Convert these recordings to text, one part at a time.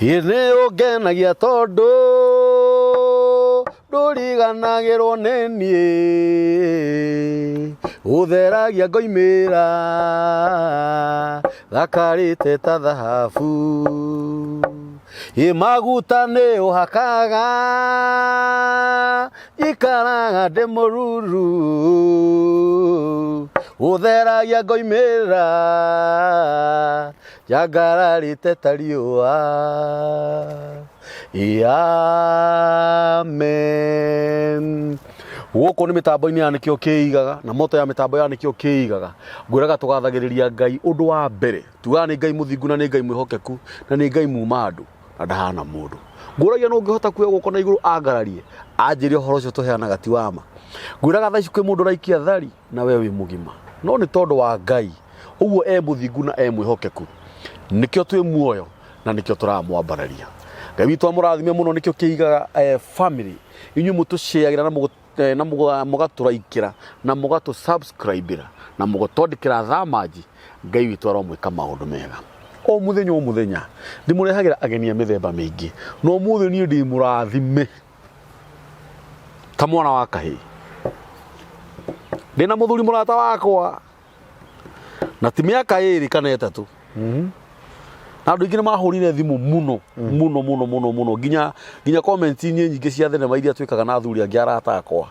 Nĩ ũngenagia tondũ ndũriganagĩrwo nĩ niĩ, ũtheragia ngoimĩra thakarĩte ta thahabu. Ĩ maguta nĩ ũhakaga njikaraga ndĩ mũruru, ũtheragia ngoimĩra njangararĩte ta riũa. Amen. Gũkũ nĩ mĩtambo-inĩ ya nĩkĩo kĩigaga na moto ya mĩtambo ya nĩkĩo kĩigaga. Ngwĩraga tũgathagĩrĩria Ngai ũndũ wa mbere. Tugaga nĩ Ngai mũthingu na nĩ Ngai mwĩhokeku na nĩ Ngai muma andũ na ndahana mũndũ. Ngũragia nũ ũngĩhota kuoya guoko na igũrũ angararie anjĩre ũhoro ũcio tũheanaga ti wa ma. Ngwĩraga thaa ici kwĩ mũndũ ũraikia thari na we wĩ mũgima. No nĩ tondũ wa Ngai ũguo e mũthingu na e mwĩhokeku nĩkĩo twĩ muoyo na nĩkĩo tũramwambararia. Ngai witũ amũrathime mũno nĩkĩo kĩigaga family inyuĩ mũtũceagĩra na na mũgatũraikĩra na mũgatũ subscribĩra na mũgatwandĩkĩra thamanji. Ngai witũ aromwĩka maũndũ mega o mũthenya o mũthenya. Ndĩmũrehagĩra ageni a mĩthemba mĩingĩ na ũmũthĩ niĩ ndĩ mũrathime ta mwana wa kahĩĩ. Ndĩna mũthuri mũrata wakwa na ti mĩaka ĩrĩ kana ĩtatũ na andũ aingĩ nĩ mahũrire thimũ mũno mũno mũno mũno mũno nginya nginya comment-inĩ nyingĩ cia thenema iria twĩkaga na athuri angĩ arata akwa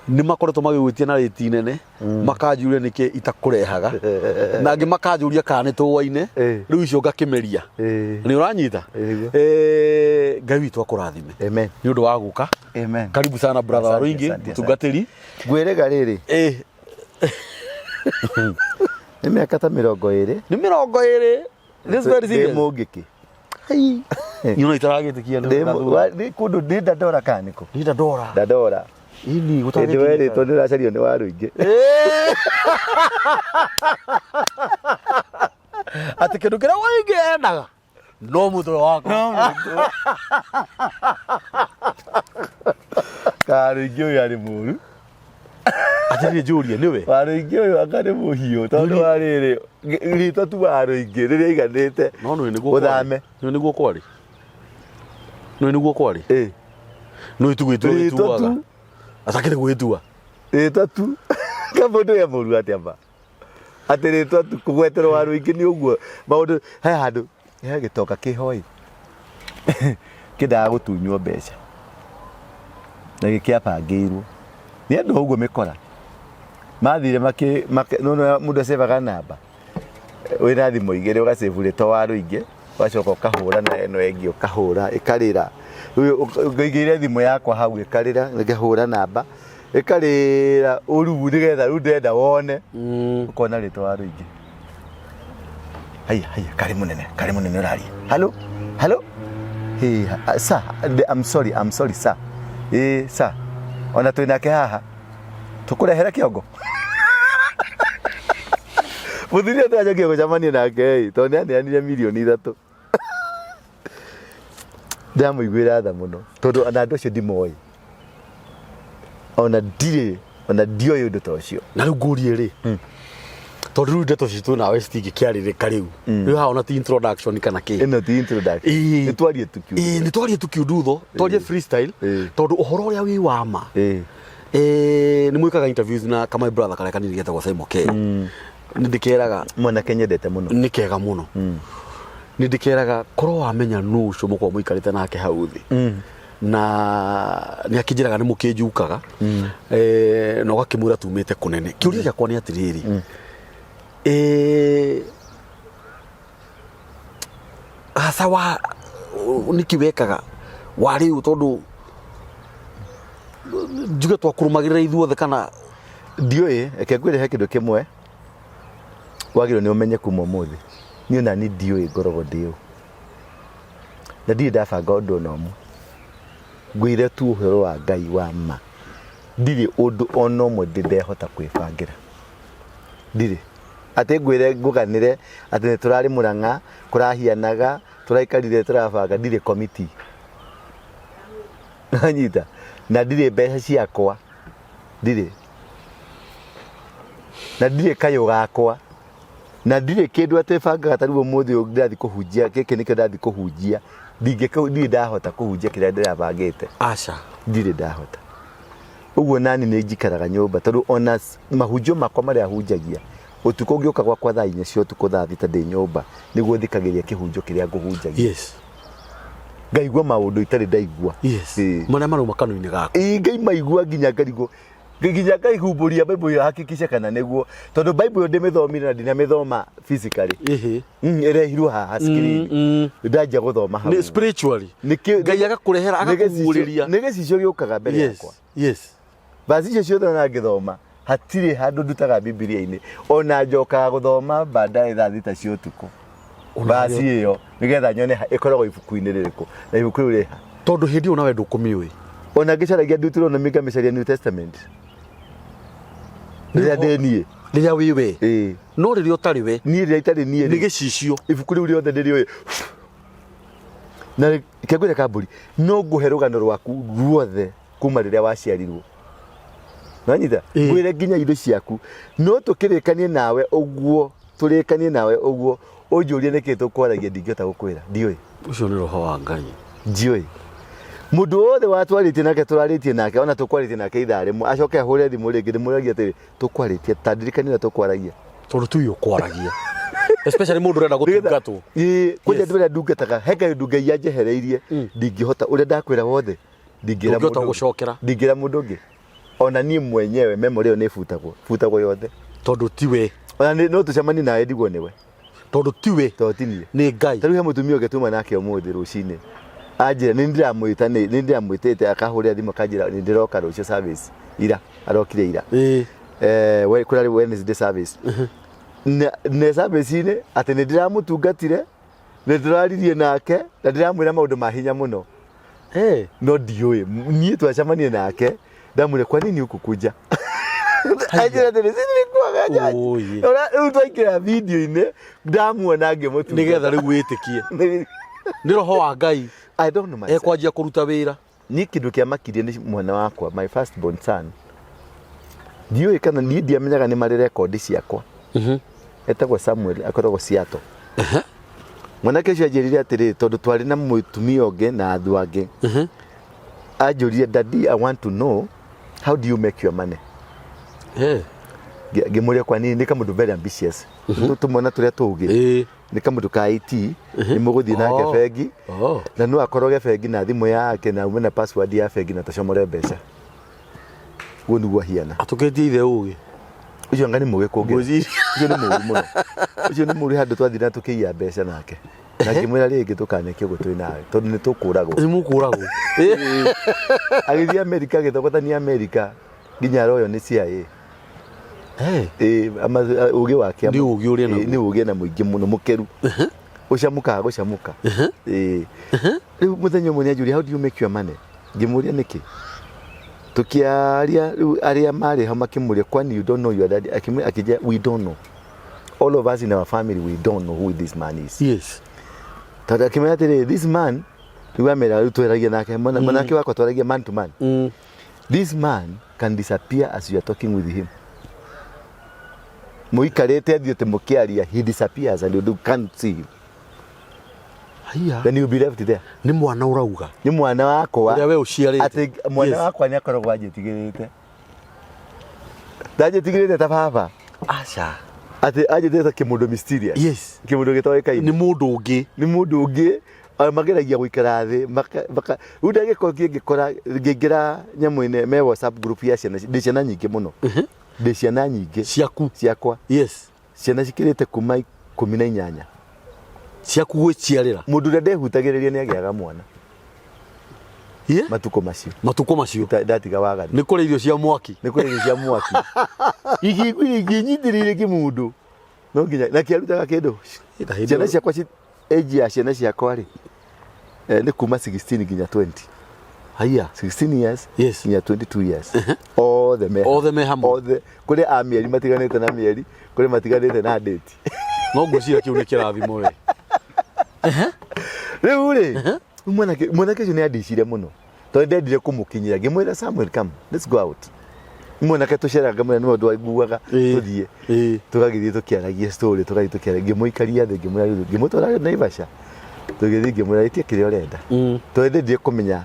nĩ makoretwo magĩgwĩtia na rĩti nene makanjũria nĩkĩ itakũrehaga na angĩ makanjũria kana nĩ tũwaine. Rĩu icio ngakĩmeria. Nĩ ũranyita? Nĩguo. Ngai witũ akũrathime Amen. nĩ ũndũ wa gũka. Amen. Karibu sana brother wa Asante, Rũingĩ asante, asante. mũtungatĩri. Ngwĩrĩga rĩrĩ nĩ mĩaka ta 20. Nĩ 20. This is very Ndĩ serious. mũngĩkĩ. Niĩ ona itaragĩtĩkia nĩ Ndĩ nĩ kũndũ nĩ Dandora kana nĩkũ? Nĩ Dandora. Dandora. Ini Hĩndĩ gũtagĩtĩkia. werĩtwo nĩ ũracario nĩ Warũingĩ. Atĩ kĩndũ kĩrĩa Waingĩ endaga no mũtwe wakwa. Warũingĩ ũyũ arĩ mũru. Atĩ niĩ njũrie nĩwe. Warũingĩ ũyũ anga nĩ mũhiũ tondũ wa rĩrĩ rĩtwa tu Warũingĩ rĩrĩa aiganĩte No nĩ nĩguo kwarĩ. ũthame. Nĩ nĩguo kwarĩ. Nĩ nĩguo kwarĩ. Nĩ tu gwĩtua Rĩtwa gwĩtuaga. tu. Atakĩrĩ gwĩtua. Rĩtwa tu. Ka mũndũ e mũru atĩa ma? Atĩ rĩtwa tu kũgweterwo Warũingĩ nĩ ũguo maũndũ he handũ he gĩtonga kĩhoi kĩendaga gũtunywo mbeca na gĩkĩabangĩirwo nĩ andũ ũguo mĩkora mathire makĩ nĩ mũndũ acebaga namba wĩna thimũ igĩrĩ ũgacebu rĩtwa Warũingĩ ũgacoka ũkahũra na ĩno ĩngĩ ũkahũra ĩkarĩra. Rĩu ngũigĩire thimũ yakwa hau ĩkarĩra ngahũra namba ĩkarĩra ũru nĩgetha rĩu ndĩrenda wone ũkona rĩtwa Warũingĩ. Haiya haiya karĩ mũnene karĩ mũnene ũraria. Hello hello hey, sir I'm sorry I'm sorry sir. Ĩĩ sir ona twĩ nake haha tũkũrehere kĩongo. Mũthuri ũyũ tũracokire gũcemania nake ĩ tondũ nĩ aneanire mirioni 3. Ndĩramũiguĩra tha mũno tondũ ona andũ acio ndimoĩ ona ndirĩ ona ndioĩ ũndũ ta ũcio. Na rĩu ngũrie rĩ tondũ rĩu ndeto citũ nawe citingĩkĩarĩrĩka rĩu rĩu haha ona ti introduction kana kĩ. Ĩno ti introduction. Nĩ twarie tu kiugo. Ĩĩ nĩ twarie tu kiundutho twarie freestyle tondũ ũhoro ũrĩa wĩ wa ma nĩ mwĩkaga interviews na ka my brother karĩa kanini getagwo Simon K. Nĩ ndĩkeraga Mwanake nyendete mũno. Nĩ kega mũno. Nĩ ndĩkeraga korwo wamenya nũ ũcio mũkorwo mũikarĩte nake hau thĩ na nĩ akĩnjĩraga nĩ mũkĩnjukaga na ũgakĩmwĩra tumĩte kũnene. Kĩũria gĩakwa nĩ atĩrĩrĩ, hasa wa nĩkĩ wekaga warĩ ũ tondũ njuge twakũrũmagĩrĩra ithuothe kana Ndiũĩ, reke ngwĩre he kĩndũ kĩmwe wagĩrĩirwo nĩ ũmenye kuma ũmũthĩ. Niĩ ona niĩ ndiũĩ ngoragwo ndĩ ũ. Na ndirĩ ndabanga ũndũ ona ũmwe. Ngwĩre tu ũhoro wa Ngai wa ma. Ndirĩ ũndũ ona ũmwe ndĩ ndehota kwĩbangĩra. Ndirĩ. Atĩ ngwĩre ngũganĩre atĩ nĩ tũrarĩ Mũrang'a, kũrahianaga, tũraikarire tũrabanga, ndirĩ committee. Wanyita? Na ndirĩ mbeca ciakwa. Ndirĩ. Na ndirĩ kayũ gakwa. Na ndirĩ kĩndũ atĩ bangaga ta rĩu ũmũthĩ ũyũ ndĩrathiĩ kũhunjia, gĩkĩ nĩkĩo ndathiĩ kũhunjia, ndingĩka ndirĩ ndahota kũhunjia kĩrĩa ndĩrabangĩte. Aca. Ndirĩ ndahota. Ũguo nani nĩ njikaraga nyũmba tondũ ona mahunjio makwa marĩa hunjagia, ũtukũ ngĩũka gwakwa thaa inya cia ũtukũ thaa thita ndĩ nyũmba, nĩguo thikagĩrĩria kĩhunjio kĩrĩa ngũhunjagia. Ngaigua maũndũ itarĩ ndaigua. Ĩĩ. Marĩa marauma kanua-inĩ gaku. Ĩĩ ngaimaigua nginya ngarigwo nginya ngaihumbũria Bible ĩyo hakikisha kana nĩguo tondũ Bible ĩyo ndĩmĩthomire na ndinamĩthoma physically. Ĩrehirwo haha screen. Ndanjia gũthoma hau. Nĩ spiritually. Ngai agakũrehera agakũguũrĩria. Nĩ gĩcicio gĩũkaga mbere yakwa. Verse icio ciothe ona ngĩthoma hatirĩ handũ ndutaga Bibilia-inĩ ona njokaga gũthoma baadaye thaa thita cia ũtukũ verse ĩyo nĩgetha nyone ĩkoragwo ibuku-inĩ rĩrĩkũ na ibuku rĩu rĩha. Tondũ hĩndĩ ĩyo nawe ndũkũmĩũĩ. Ona ngĩcaragia Deuteronomy ngamĩcaria New Testament rĩrĩa ndĩ niĩ. Rĩrĩa wĩ we. Ĩĩ. No rĩrĩa ũtarĩ we. Niĩ rĩrĩa itarĩ niĩ. Nĩ gĩcicio. Ibuku rĩu rĩothe ndĩrĩũĩ. Na reke ngwĩre Kambũri, no ngũhe rũgano rwaku ruothe kuma rĩrĩa waciarirwo. Nĩwanyita? Ĩĩ. Ngwĩre nginya indo ciaku. No tũkĩrĩkanie nawe ũguo, tũrĩkanie nawe ũguo, ũnjũrie nĩkĩ tũkwaragia ndingĩhota gũkwĩra. Ndiũĩ. Ũcio nĩ roho wa Ngai. Ndiũĩ. Mũndũ wothe watwarĩtie nake tũrarĩtie nake ona tũkwarĩtie nake ithaa rĩmwe acoke ahũre thimũ rĩngĩ ndĩmũragia atĩrĩ tũkwarĩtie ta ndirikania ũrĩa tũkwaragia. Tondũ tuĩ ũkwaragia. Especially mũndũ ũrenda gũtungatwo. Ĩĩ, kwanja andũ arĩa ndungataga he kaũndũ Ngai anjehereirie ndingĩhota ũrĩa ndakwĩra wothe ndingĩra Ndũngĩhota mũndũ ũngĩ. gũcokera. Ndingĩra mũndũ ũngĩ. Ona niĩ mwenyewe memory ĩyo nĩ ĩbutagwo, butagwo yothe. Tondũ tiwe. Ona no tũcemanie nawe ndigwo nĩwe. Tondũ tiwe. Tondũ ti niĩ. Nĩ Ngai. Ta rĩu he mũtumia ũngĩ tuma nake ũmũthĩ rũcinĩ. Anjĩra nĩ ndĩramwĩta nĩ ndĩramwĩtĩte akahũrĩra thimũ akanjĩra nĩ ndĩroka rũciũ service ira arokire ira. We kũrarĩ Wednesday service. Na ne service-inĩ atĩ nĩ ndĩramũtungatire nĩ ndĩraririe nake na ndĩramwĩra maũndũ ma hinya mũno. No ndiũĩ niĩ twacemania nake ndamwĩra kwa nini hukukuja anjĩra atĩrĩ si nilikuwaga jaji Oye. rĩu twaingĩra video-inĩ ndamuona ngĩmũtungata Nĩgetha rĩu wĩtĩkie. Nĩ roho wa Ngai. I don't know myself. Ekwanjia kũruta wĩra. Niĩ kĩndũ kĩamakirie nĩ mwana wakwa my first born son. Ndiũĩ kana niĩ ndiamenyaga nĩ marĩ rekondi ciakwa. Etagwo Samuel akoragwo Seattle. Mwanake ũcio anjĩrire atĩrĩrĩ tondũ twarĩ na mũtumia ũngĩ na andũ angĩ. Anjũririe daddy I want to know how do you make your money? Ngĩmũria kwa nini nĩ kamũndũ very ambitious. Tũmwana tũrĩa tũũgĩ. Nĩ kamũndũ ka IT nĩ mũgũthiĩ nake bengi na no akoroge bengi na thimũ yake na aume na password ya bengi na tũcomore mbeca. Ũguo nĩguo ahiana. Atũkĩtie ithe ũgĩ. Ũcio anga nĩ mũgĩ kũngĩra. Ngwĩciria. Ũcio nĩ mũru mũno. Ũcio nĩ mũru handũ twathire na tũkĩiya mbeca nake. Na ngĩmwĩra rĩngĩ tũkaneke ũguo twĩ nawe tondũ nĩ tũkũragwo. Nĩ mũkũragwo. Agĩthiĩ Amerika agĩthogotania Amerika nginya aroywo nĩ CIA. Ĩĩ, ũgĩ wake Nĩ ũgĩ ũrĩa naguo. Nĩ ũgĩ na mũingĩ mũno mũkĩru. Ũcamũkaga gũcamũka. Ĩĩ. Rĩu mũthenya ũmwe nĩ anjũria how do you make your money? Ngĩmũria nĩkĩ? Tũkĩaria rĩu arĩa marĩ ho makĩmũria kwani you don't know your daddy? Akĩmwĩra akĩnjĩra we don't know. All of us in our family we don't know who this man is. Tondũ akĩmwĩra atĩrĩrĩ this man rĩu amera rĩu twaragia nake mwanake wakwa twaragia man to man. This man can disappear as you are talking with him. Mũikarĩte athiĩte mũkĩaria he disappears and you can't see him. Haiya. Then you'll be left there. Nĩ mwana ũrauga. Nĩ mwana wakwa. Ũrĩa we ũciarĩte. Atĩ mwana wakwa nĩ akoragwo anjĩtigĩrĩte. Ndanjĩtigĩrĩte ta baba. Aca. Atĩ anjĩtigĩrĩte kĩmũndũ mysterious. Kĩmũndũ gĩtoĩkaine. Nĩ mũndũ ũngĩ. Nĩ mũndũ ũngĩ. Mageragia gũikara thĩ, rĩu ndagĩka ũngĩ ngĩkora ngĩingĩra nyamũ-inĩ me WhatsApp group ya ciana, ndĩ ciana nyingĩ mũno. Ndĩ ciana nyingĩ. Ciaku. Ciakwa. Ciana cikĩrĩte kuma 18. Ciaku gwĩciarĩra. Mũndũ ũrĩa ndehutagĩrĩria nĩ agĩaga mwana. Matukũ macio. Matukũ macio. Ndatiga waganu. Nĩ kũrĩa irio cia mwaki. Nĩ kũrĩa irio cia mwaki. Ingĩnyitĩrĩire kĩmũndũ. No nginya na kĩarutaga kĩndũ. Ciana ciakwa age ya ciana ciakwa rĩ, nĩ kuma 16 nginya 20. Haiya. 16 years nginya 22 years. Othe me Othe me hamwe. Othe. Kũrĩ a mĩeri matiganĩte na mĩeri, kũrĩ matiganĩte na date. No ngwĩciria kĩu nĩ kĩrathimo we. Rĩu rĩ, mwanake ũcio nĩ andicire mũno. Tondũ ndendire kũmũkinyĩra. Ngĩmwĩra Samuel come, let's go out. Mwanake tũceranga mũno nĩwe ndwaiguaga. Tũthiĩ. Tũgagĩthiĩ tũkĩaragia story, tũgathiĩ tũkĩaragia, ngĩmũikaria thĩ, ngĩmwĩra rĩu, ngĩmũtwara Naivasha, tũgĩthiĩ ngĩmwĩra ĩtia kĩrĩa ũrenda. Tondũ ndendire kũmenya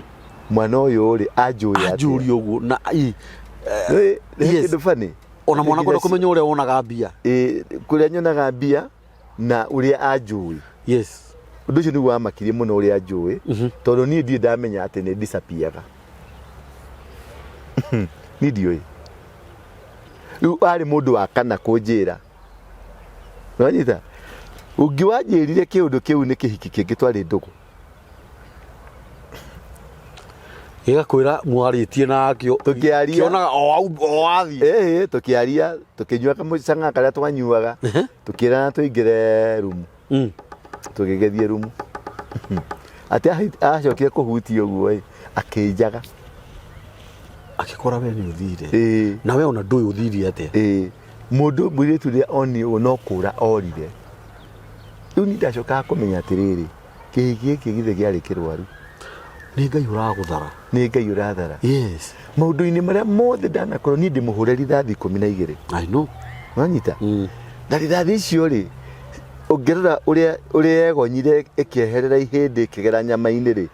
mwana ũyũ rĩ anjũĩ atĩa. Anjũri ũguo na Nĩ kĩndũ funny. Ona mwana kwenda kũmenya ũrĩa wonaga mbia. Ĩ, kũrĩa nyonaga mbia na ũrĩa anjũĩ. Ũndũ ũcio nĩguo wamakirie mũno, ũrĩa anjũĩ, tondũ niĩ ndirĩ ndamenya atĩ nĩ disappear-ga. Niĩ ndiũĩ. Rĩu arĩ mũndũ wa kana kũnjĩra. Nĩwanyita? Ũngĩ wanjĩrire kĩũndũ kĩu nĩ kĩhiki kĩngĩ twarĩ ndũgũ. Gĩgakwĩra mwarĩtie nakĩo. Tũkĩaria. Kĩonaga o au o wathiĩ. Ĩĩ, tũkĩaria, tũkĩnyua kamũcang'a karĩa twanyuaga, tũkĩrana tũingĩre rumu. Tũgĩgĩthiĩ rumu. Atĩ acokire kũhutia ũguo ĩ, akĩnjaga. Akĩkora we nĩ ũthire. Na we ona ndũĩ ũthire atĩa. Ĩĩ. Mũndũ mũirĩtu ũrĩa onire ũguo no kũra orire. Rĩu niĩ ndacokaga kũmenya atĩrĩrĩ, kĩhiki gĩkĩ githĩ kĩarĩ kĩrwaru. Nĩ Ngai ũragũthara. Nĩ Ngai ũrathara. Yes. Maũndũ-inĩ marĩa mothe ndanakorwo niĩ ndĩmũhũre rithathi 12. I know. Wanyita? Na rithathi icio rĩ, ũngĩrora ũrĩa ũrĩa yegonyire ĩkĩeherera ihĩndĩ ĩkĩgera nyama-inĩ rĩ,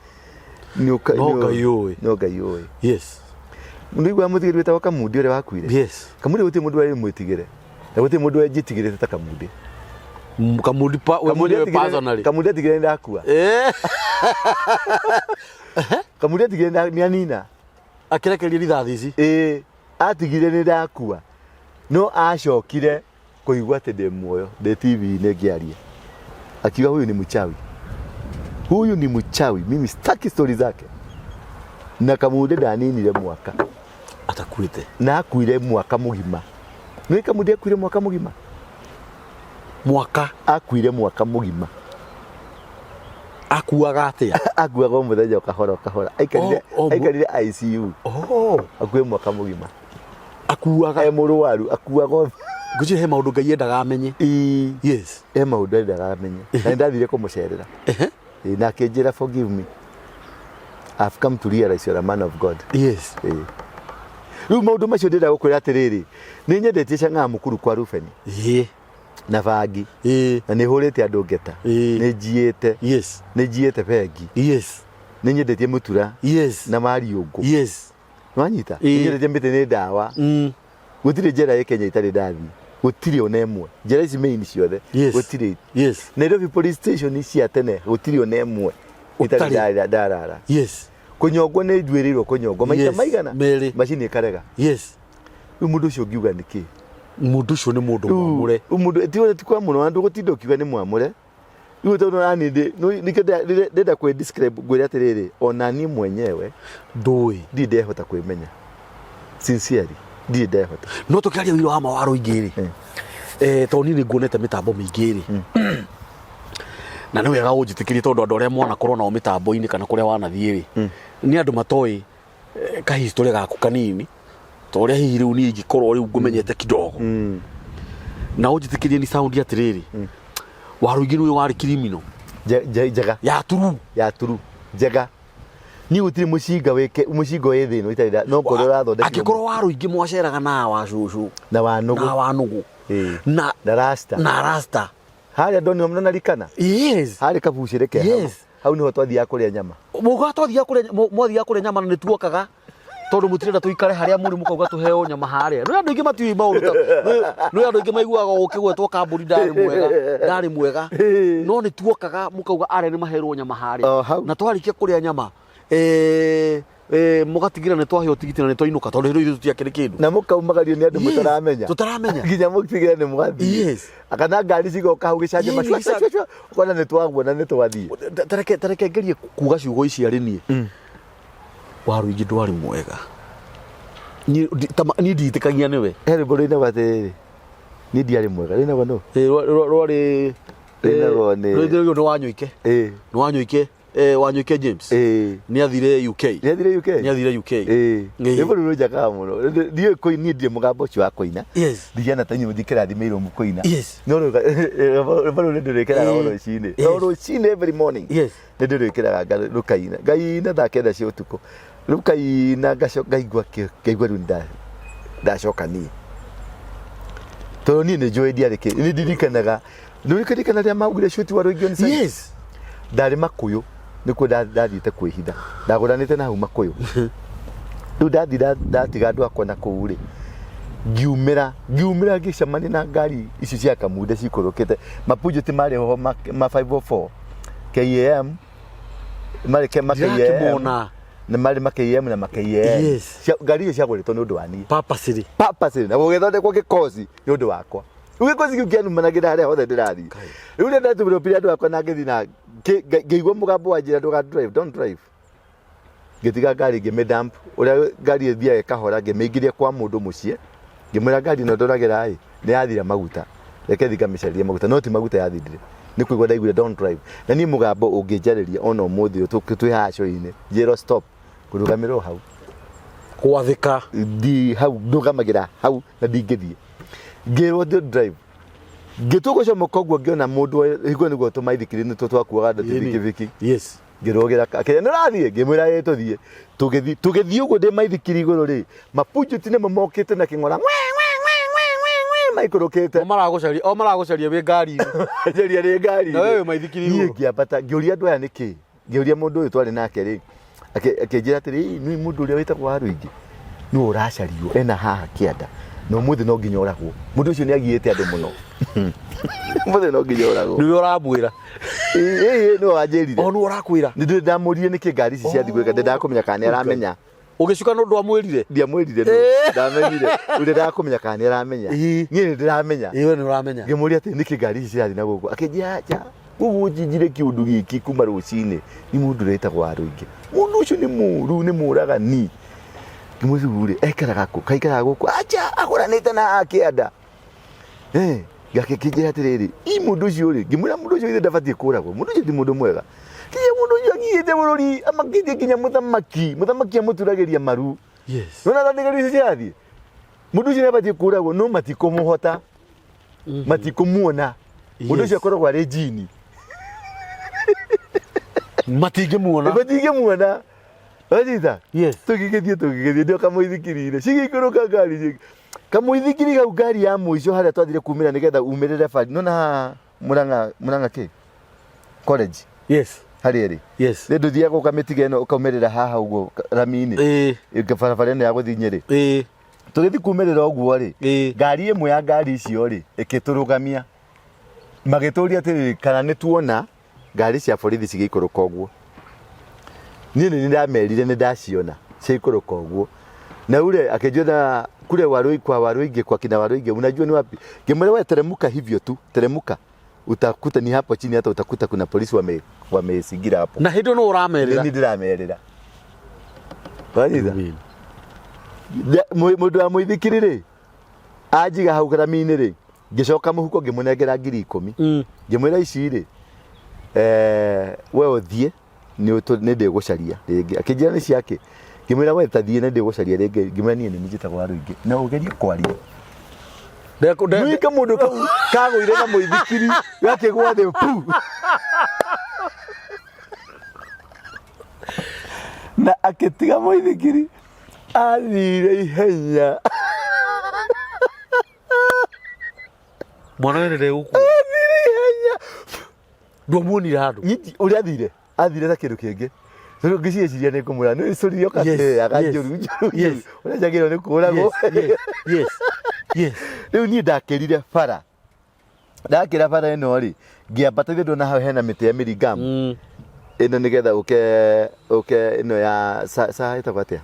No Ngai ũĩ. No Ngai ũĩ. Yes. Nĩũiguaga mũthigari wĩtagwo Kamundi ũrĩa wakuire? Yes. Kamundi gũtirĩ mũndũ warĩ mwĩtigĩre. Na gũtirĩ mũndũ wenjĩtigĩrĩte ta Kamundi. Kamundi pa we mwenyewe personally. Kamundi atigire ndakua. Kamundi atigire nĩ anina. Akĩrekereria rithathi ici. Ĩĩ, atigire nĩ ndakua. No acokire kũigua atĩ ndĩ muoyo, ndĩ TV-inĩ ngĩaria. Akiuga huyu ni mchawi. Huyu ni mchawi, mimi sitaki stori zake. Na Kamundi ndaninire mwaka. Atakuĩte. Na akuire mwaka mũgima. Nĩ Kamundi akuire mwaka mũgima? Mwaka? Akuire mwaka mũgima. Akuaga atĩa? Akuaga o mũthenya o kahora o kahora. Aikarire, aikarire ICU. Akuire mwaka mũgima. Akuaga. E mũrwaru, akuaga o Ngwĩciria he maũndũ Ngai endaga amenye. Ĩĩ. Yes. He maũndũ endaga amenye. Na nĩndathire kũmũcerera. Ĩĩ, na akĩnjĩra forgive me. I've come to realize you're a man of God. Yes. Ĩĩ. Rĩu maũndũ macio ndĩrenda gũkwĩra atĩrĩrĩ, nĩ nyendetie cang'aa mũkuru kwa Rubeni. Na bangi. Na nĩ hũrĩte andũ ngeta. Nĩ njiĩte. Yes. Nĩ njiĩte bengi. Yes. Nĩ nyendetie mũtura. Yes. Na mariũngũ. Yes. Nĩwanyita? Nĩ nyendetie mĩtĩ nĩ ndawa. Gũtirĩ njera ĩ Kenya itarĩ ndathiĩ. Gũtirĩ ona ĩmwe. Njera ici main ciothe. Yes. Gũtirĩ. Yes. Nairobi police station cia tene gũtirĩ ona ĩmwe itarĩ Ũtarĩ. ndarara. Yes. Kũnyongwo nĩ nduĩrĩirwo kũnyongwo maita Yes. maigana. Merĩ. Macini ĩkarega. Yes. Rĩu mũndũ ũcio ũngiuga nĩ kĩ? Mũndũ ũcio nĩ mũndũ mwamũre. Rĩu mũndũ ti ti kwamũrwo andũ gũtinda ũkiuga nĩ mwamũre. Rĩu tondũ nani nĩkĩo ndĩrenda kwĩ describe ngwĩre atĩrĩrĩ, ona niĩ mwenyewe ndũĩ ndirĩ ndehota kwĩmenya. Sincerely, ndirĩ ndehota. No tũkĩaria ũira wa ma wa rũingĩ rĩ, tondũ niĩ nĩ nguonete mĩtambo mĩingĩ rĩ, na nĩ wega ũnjĩtĩkĩrie tondũ andũ arĩa mwanakorwo nao mĩtambo-inĩ kana kũrĩa wanathiĩ rĩ, nĩ andũ matoĩ kahistory gaku kanini ta ũrĩa hihi rĩu niĩ ingĩkorwo rĩu ngũmenyete kidogo. Na ũnjĩtĩkĩrie ni sound atĩrĩrĩ, Waruingĩ nĩwe warĩ criminal Njega. Ya turu. Ya turu. Njega. Niĩ gũtirĩ mũcinga wĩke mũcinga wĩ thĩ ĩno itarĩ no ngorwo ũrathondekirwo. Angĩkorwo Waruingĩ mwaceraga na wa cũcũ. Na wa nũgũ. Na wa nũgũ. Ĩĩ. Na na rasta. Na rasta. Harĩa ndonire mũno narikana. Yes. Harĩ kabucĩrĩ ke hau. Yes. Hau niho twathiaga kũrĩa nyama. Mũga twathiaga kũrĩa mwathiaga kũrĩa nyama na nĩ tuokaga. Tondũ mũtirenda tũikare harĩa mũrĩ mũkauga tũheo nyama harĩa. Nĩ andũ aingĩ matiũĩ maũndũ ta nĩ andũ aingĩ maiguaga ũkĩgwetwo kambuni ndarĩ mwega, ndarĩ mwega. No nĩ tuokaga mũkauga arĩa nĩ maherwo nyama harĩa. O hau. Na twarĩkia kũrĩa nyama, mũgatigĩra nĩ twaheo tigiti na nĩ twainũka tondũ hĩndĩ ĩyo ithuĩ tũtiakĩrĩ kĩndũ. Na mũkaumagario nĩ andũ Yes, mũtaramenya. tũtaramenya. Nginya mũtigĩre nĩ mwathiĩ. Yes. Kana ngari cigoka hau gĩcanjama Yes, cua, cua, cua, cua, ũkona nĩ twagua na nĩ twathiĩ. Tareke ngerie kuga ciugo ici arĩ niĩ. Waruingĩ ndwarĩ mwega. Niĩ niĩ ndiĩtĩkagia nĩwe. He rwĩmbo rũinagwo atĩrĩrĩ, niĩ ndiarĩ mwega, rũinagwo nũ? Ĩ, rwarĩ Rũinagwo nĩ- rũinagwo nĩ Wanyũike. Ĩ. Nĩ Wanyũike, Wanyũike James. Ĩ. Nĩ athire UK. Nĩ athire UK? Nĩ athire UK. Ĩ. Ĩ. Rwĩmbo rũu rũnjakaga mũno. Ndiũĩ kũina, niĩ ndirĩ mũgambo ũcio wa kũina. Yes. Ndigiana ta inyuĩ mũthikĩrathimĩirwo mũkũina. Yes. No rwĩmbo rũu nĩ ndĩrwĩkĩraga o Ĩ. rũcinĩ. Yes. O rũcinĩ every morning. Yes. Nĩ ndĩrwĩkĩraga rũkaina. Ngaina thaa 9 cia ũtukũ. Rũkaina ngacoka ngaigua ngaigua rĩu nda Ndacoka niĩ tondũ niĩ nĩ njũĩ ndiarĩ kĩ nĩ ndirikanaga nĩ ũrĩkirikana rĩrĩa maugire shoot Waruingi on site? Yes. Ndarĩ Makũyũ, nĩkuo ndathiĩte kwĩhitha, ndagũranĩte na hau Makũyũ. Rĩu ndathi ndatiga andũ akwa na kũu rĩ, ngiumĩra ngiumĩra ngĩcemania na ngari ici cia Kamunde cikũrũkĩte, mapunjũ ti marĩ ho ma 504 KAM marĩ ke ma KAM Ndirakĩmona. na marĩ ma KAM na ma KAN. Yes. Ngari icio ciagũrĩtwo nĩ ũndũ wa niĩ Purposely. purposely, na gũgĩthondekwo gĩkosi nĩ ũndũ wakwa. Rĩu gĩkosi kĩu kĩanumanagĩra harĩa hothe ndĩrathiĩ. Rĩu rĩrĩa ndatũmĩrwo andũ akwa na ngĩthiĩ na ngĩigua mũgambo wa njĩra ndũga drive, don't drive. Ngĩtiga ngari ngĩmĩ dump, ũrĩa ngari ĩthiaga ĩkahora, ngĩmĩingĩria kwa mũndũ mũciĩ, ngĩmwĩra ngari ĩno ndoragĩra ĩ nĩ yathira maguta, reke thiĩ ngamĩcarie maguta, no ti maguta yathirire, nĩ kũigua ndaiguire don't drive. Na niĩ mũgambo ũngĩnjarĩria ona ũmũthĩ ũyũ twĩ haha cũi-inĩ, njĩrwo stop, ngũrũgamĩra o hau. Gwathĩka. Ndi hau ndũgamagĩra hau na ndingĩthiĩ. Ngĩrwo don't drive, ngĩtua gũcomoka ũguo, ngĩona mũndũ hingo nĩguo tũmaithikiri nĩtuo twakuaga andũ, ti bikibiki. Ngĩrũgĩra akĩra nĩ ũrathiĩ, ngĩmwĩra ĩ tũthiĩ. Tũgĩthiĩ tũgĩthiĩ ũguo ndĩ maithikiri igũrũ rĩ, mapunjuti nĩmo mokĩte na kĩng'ora ng'we ng'we ng'we ng'we ng'we ng'we maikũrũkĩte. O maragũcaria, o maragũcaria wĩ ngari-inĩ. Njaria rĩ ngari. Na wewe wĩ maithikiri Niĩ igũrũ. ngĩambata ngĩũria andũ aya nĩkĩ, ngĩũria mũndũ ũyũ twarĩ nake rĩ, akĩnjĩra atĩrĩ, "Ĩ, nĩ mũndũ ũrĩa wĩtagwo Waruingi nĩwe ũracario ena haha kĩanda na ũmũthĩ no nginya oragwo. Mũndũ ũcio nĩ agiĩte andũ mũno, ũmũthĩ no nginya oragwo." Nĩwe ũramwĩra? Ĩ, nĩwe wanjĩrire. O nĩwe ũrakwĩra? Nĩ ndĩ ndamũririe nĩkĩ ngari ici ciathiĩ gwĩka, ndendaga kũmenya kana nĩ aramenya. Ũgĩcuka nĩ ũndũ amwĩrire? Ndiamwĩrire nũ, ndamenyire rĩu ndendaga kũmenya kana nĩ aramenya. Niĩ nĩ ndĩramenya. Ĩ, we nĩ ũramenya. Ngĩmũria atĩ nĩkĩ ngari ici cirathiĩ na gũkũ, akĩnjĩra acha, koguo njinjire kĩũndũ gĩkĩ kuma rũcinĩ nĩ mũndũ ũrĩa wĩtagwo Waruingi, mũndũ ũcio nĩ mũru, nĩ mũragani. Ngĩmwĩra rĩu rĩ, ekaraga kũ? Kaikaraga gũkũ? Acha, agũranĩte na akĩanda. Eh, gakĩkĩnjĩra atĩrĩrĩ, i mũndũ ũcio rĩ, ngĩmwĩra mũndũ ũcio ithe ndabatiĩ kũragwo, mũndũ ũcio ti mũndũ mwega. Kinya mũndũ ũcio agiĩte bũrũri, amakĩtie nginya mũthamaki, mũthamaki amũturagĩria maru. Nona thigari icio cirathiĩ, mũndũ ũcio nĩabatiĩ kũragwo, no matikũmũhota, matikũmuona. Mũndũ ũcio akoragwo arĩ njini. Matingĩmuona. Matingĩmuona. Wanyita? Yes. Tũgĩgĩthiĩ tũgĩgĩthiĩ ndio kamũithikiri-inĩ. Cigĩikũrũka ngari cigĩ. Kamũithikiri kau ngari ya mũico harĩa twathire kumĩra nĩgetha umĩrĩre bari. Nona haha Murang'a Murang'a kĩ? College. Harĩa ĩrĩ. Rĩ ndũthiaga ũkamĩtiga ĩno ũkaumĩrĩra haha ũguo rami-inĩ. Barabara ĩno ya gũthiĩ Nyĩrĩ. Tũgĩthiĩ kumĩrĩra ũguo rĩ, ngari ĩmwe ya ngari icio rĩ, ĩkĩtũrũgamia. Magĩtũria atĩrĩrĩ, kana nĩ tuona ngari cia borithi cigĩikũrũka ũguo. Niĩ nĩ ndamerire nĩ ndaciona ciaikũrũka ũguo. Na ule akĩnjĩra kule Warui, kwa Waruingi, kwa kina Waruingi, unajua ni wapi? Ngĩmwĩra we teremuka hivyo tu, teremuka. Utakuta ni hapo chini, hata utakuta kuna polisi wamezingira hapo. Na hĩndĩ ĩyo nĩ ũramerĩra? Nĩ ndĩramerĩra. Wanyita? Mũndũ wa mũithikiri rĩ, anjiga hau rami-inĩ rĩ, ngĩcoka mũhuko ngĩmũnengera 10,000. Ngĩmwĩra ici rĩ, we ũthiĩ, nĩ ndĩgũcaria rĩngĩ. Akĩnjĩra nĩ ciake. Ngĩmwĩra we ta thiĩ, nĩ ndĩgũcaria rĩngĩ. Ngĩmwĩra niĩ nĩ niĩ njĩtagwo Waruingi. Na ũgerie kwaria. Mwike mũndũ kau kagũire na mũithikiri gakĩgwa thĩ pu. Na akĩtiga mũithikiri athire ihenya. Mwana wene ndegũkua. Athire ihenya. Ndwamuonire handũ? Nyiti ũrĩa athire, athire ta kĩndũ kĩngĩ. Tondũ ngĩciĩciria nĩ ngũmwĩra nĩ cũririo katĩaga njũru njũru ũrĩa njagĩrĩirwo nĩ kũragwo. Rĩu niĩ ndakĩrire bara. Ndakĩra bara ĩno rĩ, ngĩambata ithe ndona hau hena mĩtĩ ya mĩringamu. Ĩno nĩgetha ũke ũke ĩno ya sa ĩtagwo atĩa?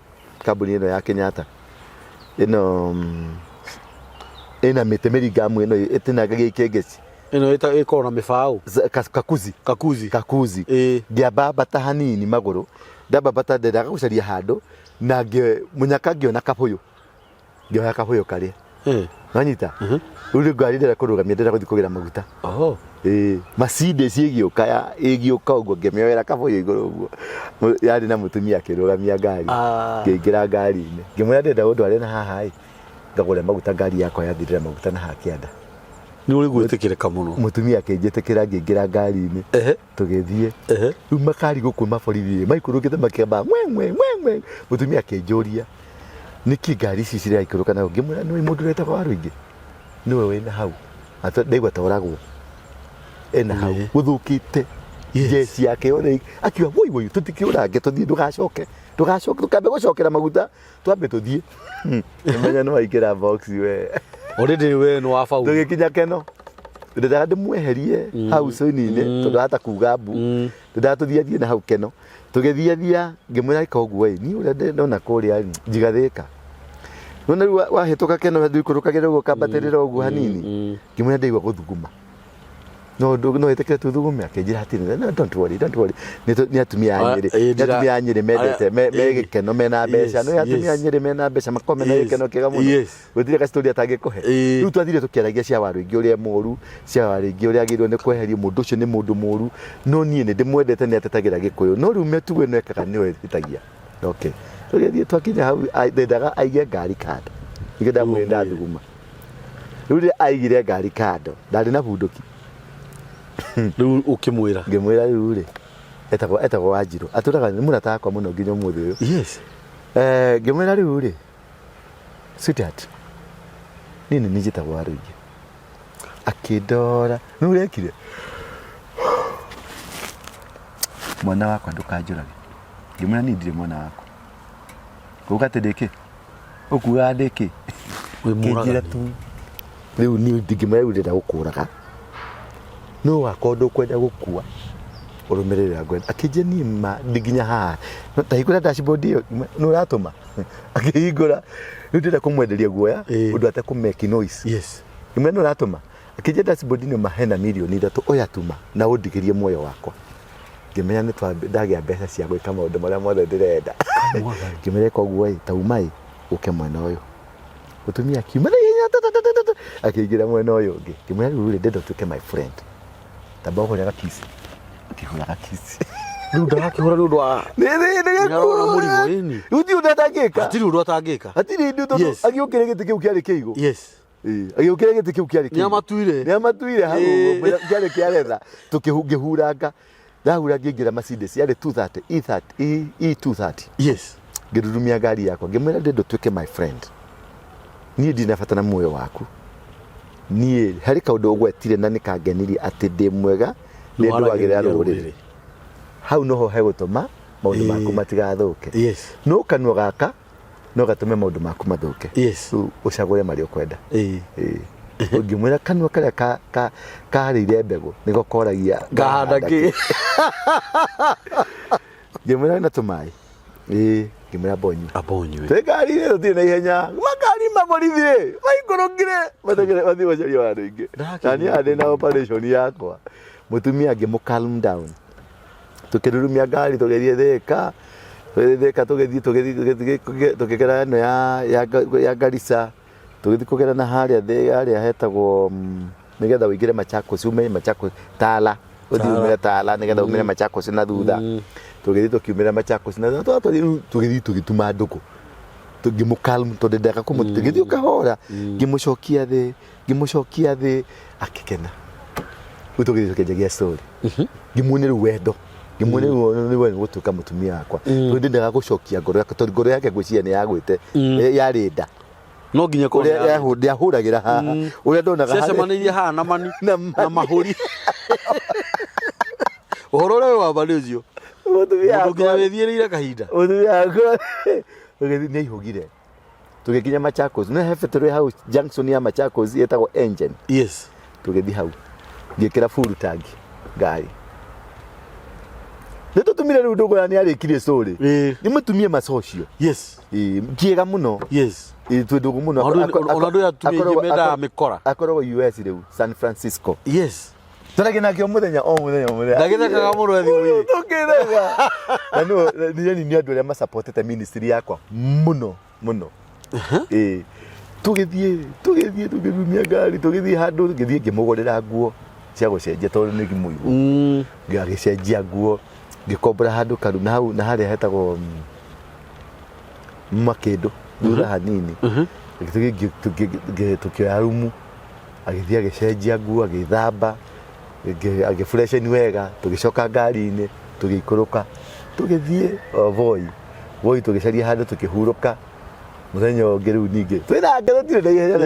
Kambuni ĩno ya Kenyatta. Ĩno ĩna mĩtĩ mĩringamu ĩno ĩtinangagia ikĩngeci. Ĩno ĩkoragwo na mĩbaũ. Kakuzi. Kakuzi. Kakuzi. Ngĩambambata hanini magũrũ. Ndambambata ndendaga gũcaria handũ na mũnyaka ngĩona kabũyũ. Ngĩoya kabũyũ karĩa. Wanyita? Rĩu rĩ ngari ndĩrenda kũrũgamia, ndĩrenda gũthiĩ kũgĩra maguta. Ĩĩ, Mercedes ĩgĩũka ya ĩgĩũka ũguo ngĩmĩoera kabũyũ igũrũ ũguo. Yarĩ na mũtumia akĩrũgamia ngari. Ngĩingĩra ngari-inĩ. Ngĩmwĩra ndĩrenda ũndware na haha ĩ, ngagũre maguta ngari yakwa yathirĩra maguta na haha kĩanda. Nĩ ũrĩ gwĩtĩkĩrĩka mũno. Mũtumia akĩnjĩtĩkĩra ngĩingĩra ngari-inĩ. Tũgĩthiĩ. Rĩu makari gũkũ maborithi maikũrũkĩte makĩamba ngwe ngwe ngwe ngwe. Mũtumia akĩnjũria. Nĩkĩ ngari ici ciraikũrũka nayo? Ngĩmwĩra nĩwe mũndũ ũrĩa wetagwo Warũingĩ, nĩwe wĩna hau. Ndaigua ta oragwo ena hau gũthũkĩte jeci yake yothe. Akiuga woi woi, tũtikĩũrange, tũthiĩ, ndũgacoke, ndũgacoke, tũkambe gũcokera maguta, twambe tũthiĩ. Menya nĩ waingĩra box we. Already we nĩ wabaũ. Tũgĩkinya Keno, ndendaga ndĩmweherie hau coni-inĩ tondũ hata kuga mbu. Ndendaga tũthiĩ athiĩ na hau Keno. Tũgĩthiathia, ngĩmwĩra ĩka ũguo ĩ, niĩ ũrĩa ndona kũrĩa ĩ, njigathĩka. Nĩwona rĩu wahĩtũka Keno ndũikũrũkagĩra ũguo ũkambatĩrĩra ũguo hanini. Ngĩmwĩra ndaigua gũthuguma. No no ĩtĩkĩre tuthugume? Akĩnjĩra hatirĩ, no, don't worry, don't worry. Nĩ atumia a Nyĩrĩ, nĩ atumia a Nyĩrĩ mendete me gĩkeno, mena mbeca. Nĩ atumia a Nyĩrĩ mena mbeca, makoragwo mena gĩkeno kĩega mũno. Gũtirĩ gacitori atangĩkũhe. Rĩu twathire tũkĩaragia cia Warũingĩ ũrĩa mũru, cia Warũingĩ ũrĩa agĩrĩirwo nĩ kweherio, mũndũ ũcio nĩ mũndũ mũru, no niĩ nĩ ndĩmwendete, nĩ atetagĩra Gĩkũyũ, no rĩu mĩtugo ĩno ekaga nĩyo ĩhĩtagia. Okay, tũgĩthiĩ twakinya hau, ndendaga aige ngari kando, ningĩ ndamwĩrire ndathuguma. Rĩu rĩrĩa aigire ngari kando, ndarĩ na bunduki. Rĩu ũkĩmwĩra? Ngĩmwĩra rĩu rĩ, etagwo Wanjirũ, atũraga, nĩ mũrata wakwa mũno nginya ũmũthĩ ũyũ. Ngĩmwĩra rĩu rĩ, sweetheart, niĩ nĩ niĩ njĩtagwo Warũingĩ. Akĩndora, nĩ ũrekire mwana wakwa, ndũkanjũrage. Ngĩmwĩra niĩ ndirĩ mwana waku, uga atĩ ndĩkĩ, ũkugaga ndĩkĩ? Wĩ Kĩnjĩra mũragani. tu rĩu niĩ ndingĩmwĩra rĩu ndĩrenda gũkũraga, no wakorwo ndũkwenda gũkua ũrũmĩrĩre ngwenda. Akĩnjĩra niĩ ma ndĩ nginya haha. No ta hingũra dashboard ĩyo nĩ ũratũma. Akĩhingũra, rĩu ndĩrenda kũmwenderia guoya ũndũ atekũ make noise. Ngĩmwĩra nĩ ũratũma. Akĩnjĩra dashboard ĩno ma hena mirioni 3, oya tuma na ũndigĩrie muoyo wakwa. Ngĩmenya nĩ ndagĩa mbeca cia gwĩka maũndũ marĩa mothe ndĩrenda. Ngĩmwĩra ĩka ũguo ĩ, ta uma ĩ, ũke mwena ũyũ. Mũtumia akiuma na ihenya ta, ta, ta, ta, ta, akĩingĩra mwena ũyũ ũngĩ. Ngĩmwĩra rĩu rĩ, ndĩrenda ũtuĩke my friend, tamba ũhũre gakici. Akĩhũra gakici. Rĩu ndarakĩhũra nĩ ũndũ wa Nĩ Nĩarona mũrimũ, ĩni. Rĩu ti ũndũ atangĩka. Hatirĩ ũndũ atangĩka. Hatirĩ ũndũ, tondũ agĩũkĩra gĩtĩ kĩu kĩarĩ kĩigũ. Agĩũkĩra gĩtĩ kĩu kĩarĩ kĩigũ. Nĩamatuire. Nĩamatuire hau ũguo, kĩarĩ kĩa retha. Ngĩhuranga, ndahura ngĩingĩra Mercedes yarĩ 230 E30 E230. Ngĩrurumia ngari yakwa, ngĩmwĩra ndĩrenda ũtuĩke my friend, niĩ ndirĩ na bata na muoyo waku. Niĩ harĩ kaũndũ ũgwetire na nĩkangenirie, atĩ ndĩ mwega, nĩ ndũagĩrĩra rũrĩrĩ. Hau noho hegũtũma maũndũ maku matigathũke. No kanua gaka no gatũme maũndũ maku mathũke. Rĩu ũcagũre marĩa ũkwenda. Ũngĩmwĩra kanua karĩa karĩire mbegũ nĩko koragia ngahanda kĩ. Ngĩmwĩra na tũmaĩ, ĩĩ, ngĩmwĩra mbonyue. Abonyue. Twĩ ngari-inĩ, tũtirĩ na ihenya, makari ma borithi rĩ maikũrũkire mateng'ere mathiĩ macarie handũ ingĩ, na niĩ haha ndĩ na operation yakwa. Mũtumia ngĩmũ calm down, tũkĩrurumia ngari, tũgĩthiĩ Thĩka, tũgĩthiĩ Thĩka, tũgĩthiĩ tũgĩthiĩ tũgĩthiĩ tũkĩgera ĩno ya Garissa, tũgĩthiĩ kũgera na harĩa thĩ harĩa hetagwo nĩgetha ũingĩre Machakos, ume Machakos, Tala, ũthiĩ umĩre Tala nĩgetha umĩre Machakos na thutha. Tũgĩthiĩ tũkiumĩra Machakos na thutha, twathiĩ tũgĩthiĩ tũgĩtuma ndũgũ, ngĩmũ calm tondũ ndendaga kũmũ, tũgĩthiĩ kahora, ngĩmũcokia thĩ, ngĩmũcokia thĩ, akĩkena. Rĩu tũgĩthiĩ tũkĩanjagia story, ngĩmuonia rĩu wendo, ngĩmuonia rĩu nĩ we gũtuĩka mũtumia wakwa, tondũ ndendaga gũcokia ngoro yake, tondũ ngoro yake ngwĩciria nĩ yagwĩte, yarĩ nda. No nginya korwo ũrĩa ndĩahũragĩra haha, ũrĩa ndonaga harĩa- ciacemanĩirie haha na mani Na mani. Na mahũri. Ũhoro ũrĩa wĩ wa ma nĩ ũcio. Mũtumia Mũndũ nginya wakwa wĩthiĩrĩire kahinda. Mũtumia wakwa tũgĩthiĩ nĩ aihũgire, tũgĩkinya Machakos, nĩ he betũrĩ hau junction ya Machakos ĩtagwo Engine. Tũgĩthiĩ hau, ngĩkĩra full tank ngari, nĩ tũtumire rĩu ndũgũ na nĩ arĩkirie story. Nĩ mũtumia macocio. Kĩega mũno. Ĩĩ, twĩ ndũgũ mũno. Ona andũ atumia aingĩ mendaga mĩkora. Akoragwo US rĩu, San Francisco. Tũragia nake o mũthenya, o mũthenya, o mũthenya. Ndagĩthekaga mũno e thimũ-inĩ. Tũkĩtheka. Na nĩ nĩ andũ arĩa masupportete ministry yakwa mũno mũno. Ĩĩ, tũgĩthiĩ tũkĩrumia ngari, tũgĩthiĩ handũ, ngĩthiĩ ngĩmũgũrĩra nguo cia gũcenjia tondũ nĩ mũigũ. Agĩcenjia nguo, ngĩkombora handũ karu na hau na harĩa hetagwo Makĩndũ thutha hanini. Tũgĩthiĩ tũkĩoya rumu, agĩthiĩ agĩcenjia nguo, agĩthamba, agĩfreshen wega, tũgĩcoka ngari-inĩ, tũgĩikũrũka, tũgĩthiĩ o Voi. Voi tũgĩcaria handũ tũkĩhurũka. Mũthenya ũngĩ rĩu ningĩ twĩna ngero tirĩ na ihenya.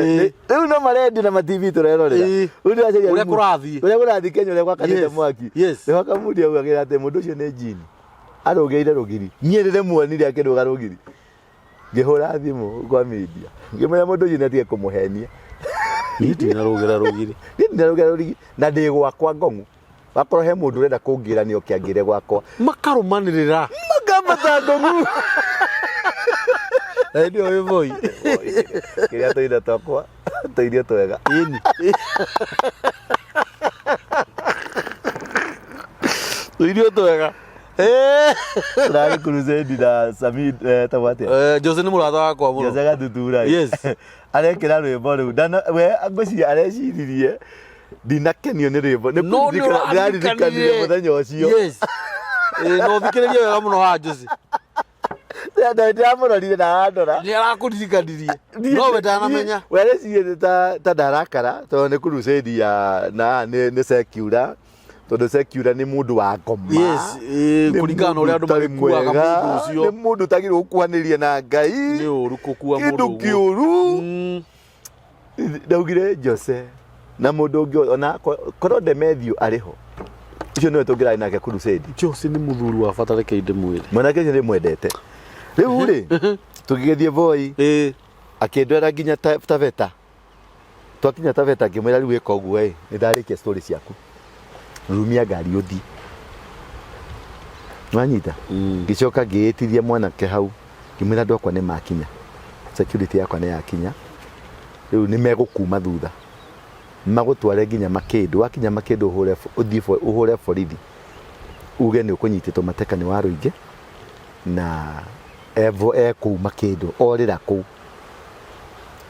Rĩu no marendio na ma TV tũrerorera. Rĩu ndĩracaria Ũrĩa kũrathiĩ. Ũrĩa kũrathiĩ Kenya ũrĩa gwakanĩte mwaki. Nĩho Kamundi augagĩra atĩ mũndũ ũcio nĩ jini. Arũgĩire rũgiri. Niĩ ndĩremuonire akĩrũga rũgiri. Ngĩhũra thimũ kwa media. Ngĩmwĩra mũndũ ũcio nĩ atige kũmũhenia. Niĩ ndinarũgĩra rũgiri. Niĩ ndinarũgĩra rũgiri na ndĩ gwakwa ngong'u. Wakorwo he mũndũ ũrenda kũngĩra nĩ oke angĩre gwakwa. Makarũmanĩrĩra. Makambata ngong'u. Na hĩndĩ ĩyo wĩ Voi. Kĩrĩa tũindo twakwa tũirio twega. Ĩni. Tũirio twega. Eh. Tũrarĩ crusade na Samid etagwo atĩa? Jose nĩ mũrata wakwa mũno. Jose Gatutura. Yes. Arekĩra rwĩmbo rũu. Ndana we ngwĩciria areciririe ndinakenio nĩ rwĩmbo. Nĩ No nĩ kũririkana- ndĩraririkanire ũrarikanire. mũthenya ũcio. Yes. No ũthikĩrĩrie wega mũno haha Jose. Ndĩramũrorire na arandora. Nĩ arakũririkanirie. No we ndanamenya. We areciria ta ndarakara tondũ nĩ crusade ya na nĩ secular tondũ secular nĩ mũndũ wa ngoma. Yes, Nĩ kũringana na ũrĩa andũ mũndũ ũtarĩ magĩkuaga mwega, mũndũ ũcio. Nĩ mũndũ ũtagĩrĩirwo gũkuhanĩrĩria na Ngai. Nĩ ũru gũkua mũndũ Kĩndũ ũguo. kĩũru. Ndaugire Jose na mũndũ ũngĩ ona korwo Demethiũ arĩ ho ũcio nĩwe tũngĩrarĩ nake crusade. Jose nĩ mũthuri wa bata reke ndĩmwĩre. Mwanake ũcio ndĩmwendete. Rĩu rĩ tũgĩgĩthiĩ Voi akĩndwara nginya Taveta. Twakinya Taveta ngĩmwĩra rĩu ĩka ũguo ĩ nĩ ndarĩkia story ciaku. Rumia ngari ũthiĩ. Wanyita? Ngĩcoka ngĩĩtithia mwanake hau ngĩmwĩra andũ akwa nĩ makinya. Security yakwa nĩ yakinya. Rĩu nĩ megũkuma thutha. Magũtware nginya Makĩndũ. Wakinya Makĩndũ ũhũre ũthiĩ ũhũre borithi. Uge nĩ ũkũnyitĩtwo mateka nĩ Warũingĩ na evo e kũu Makĩndũ orĩra kũu.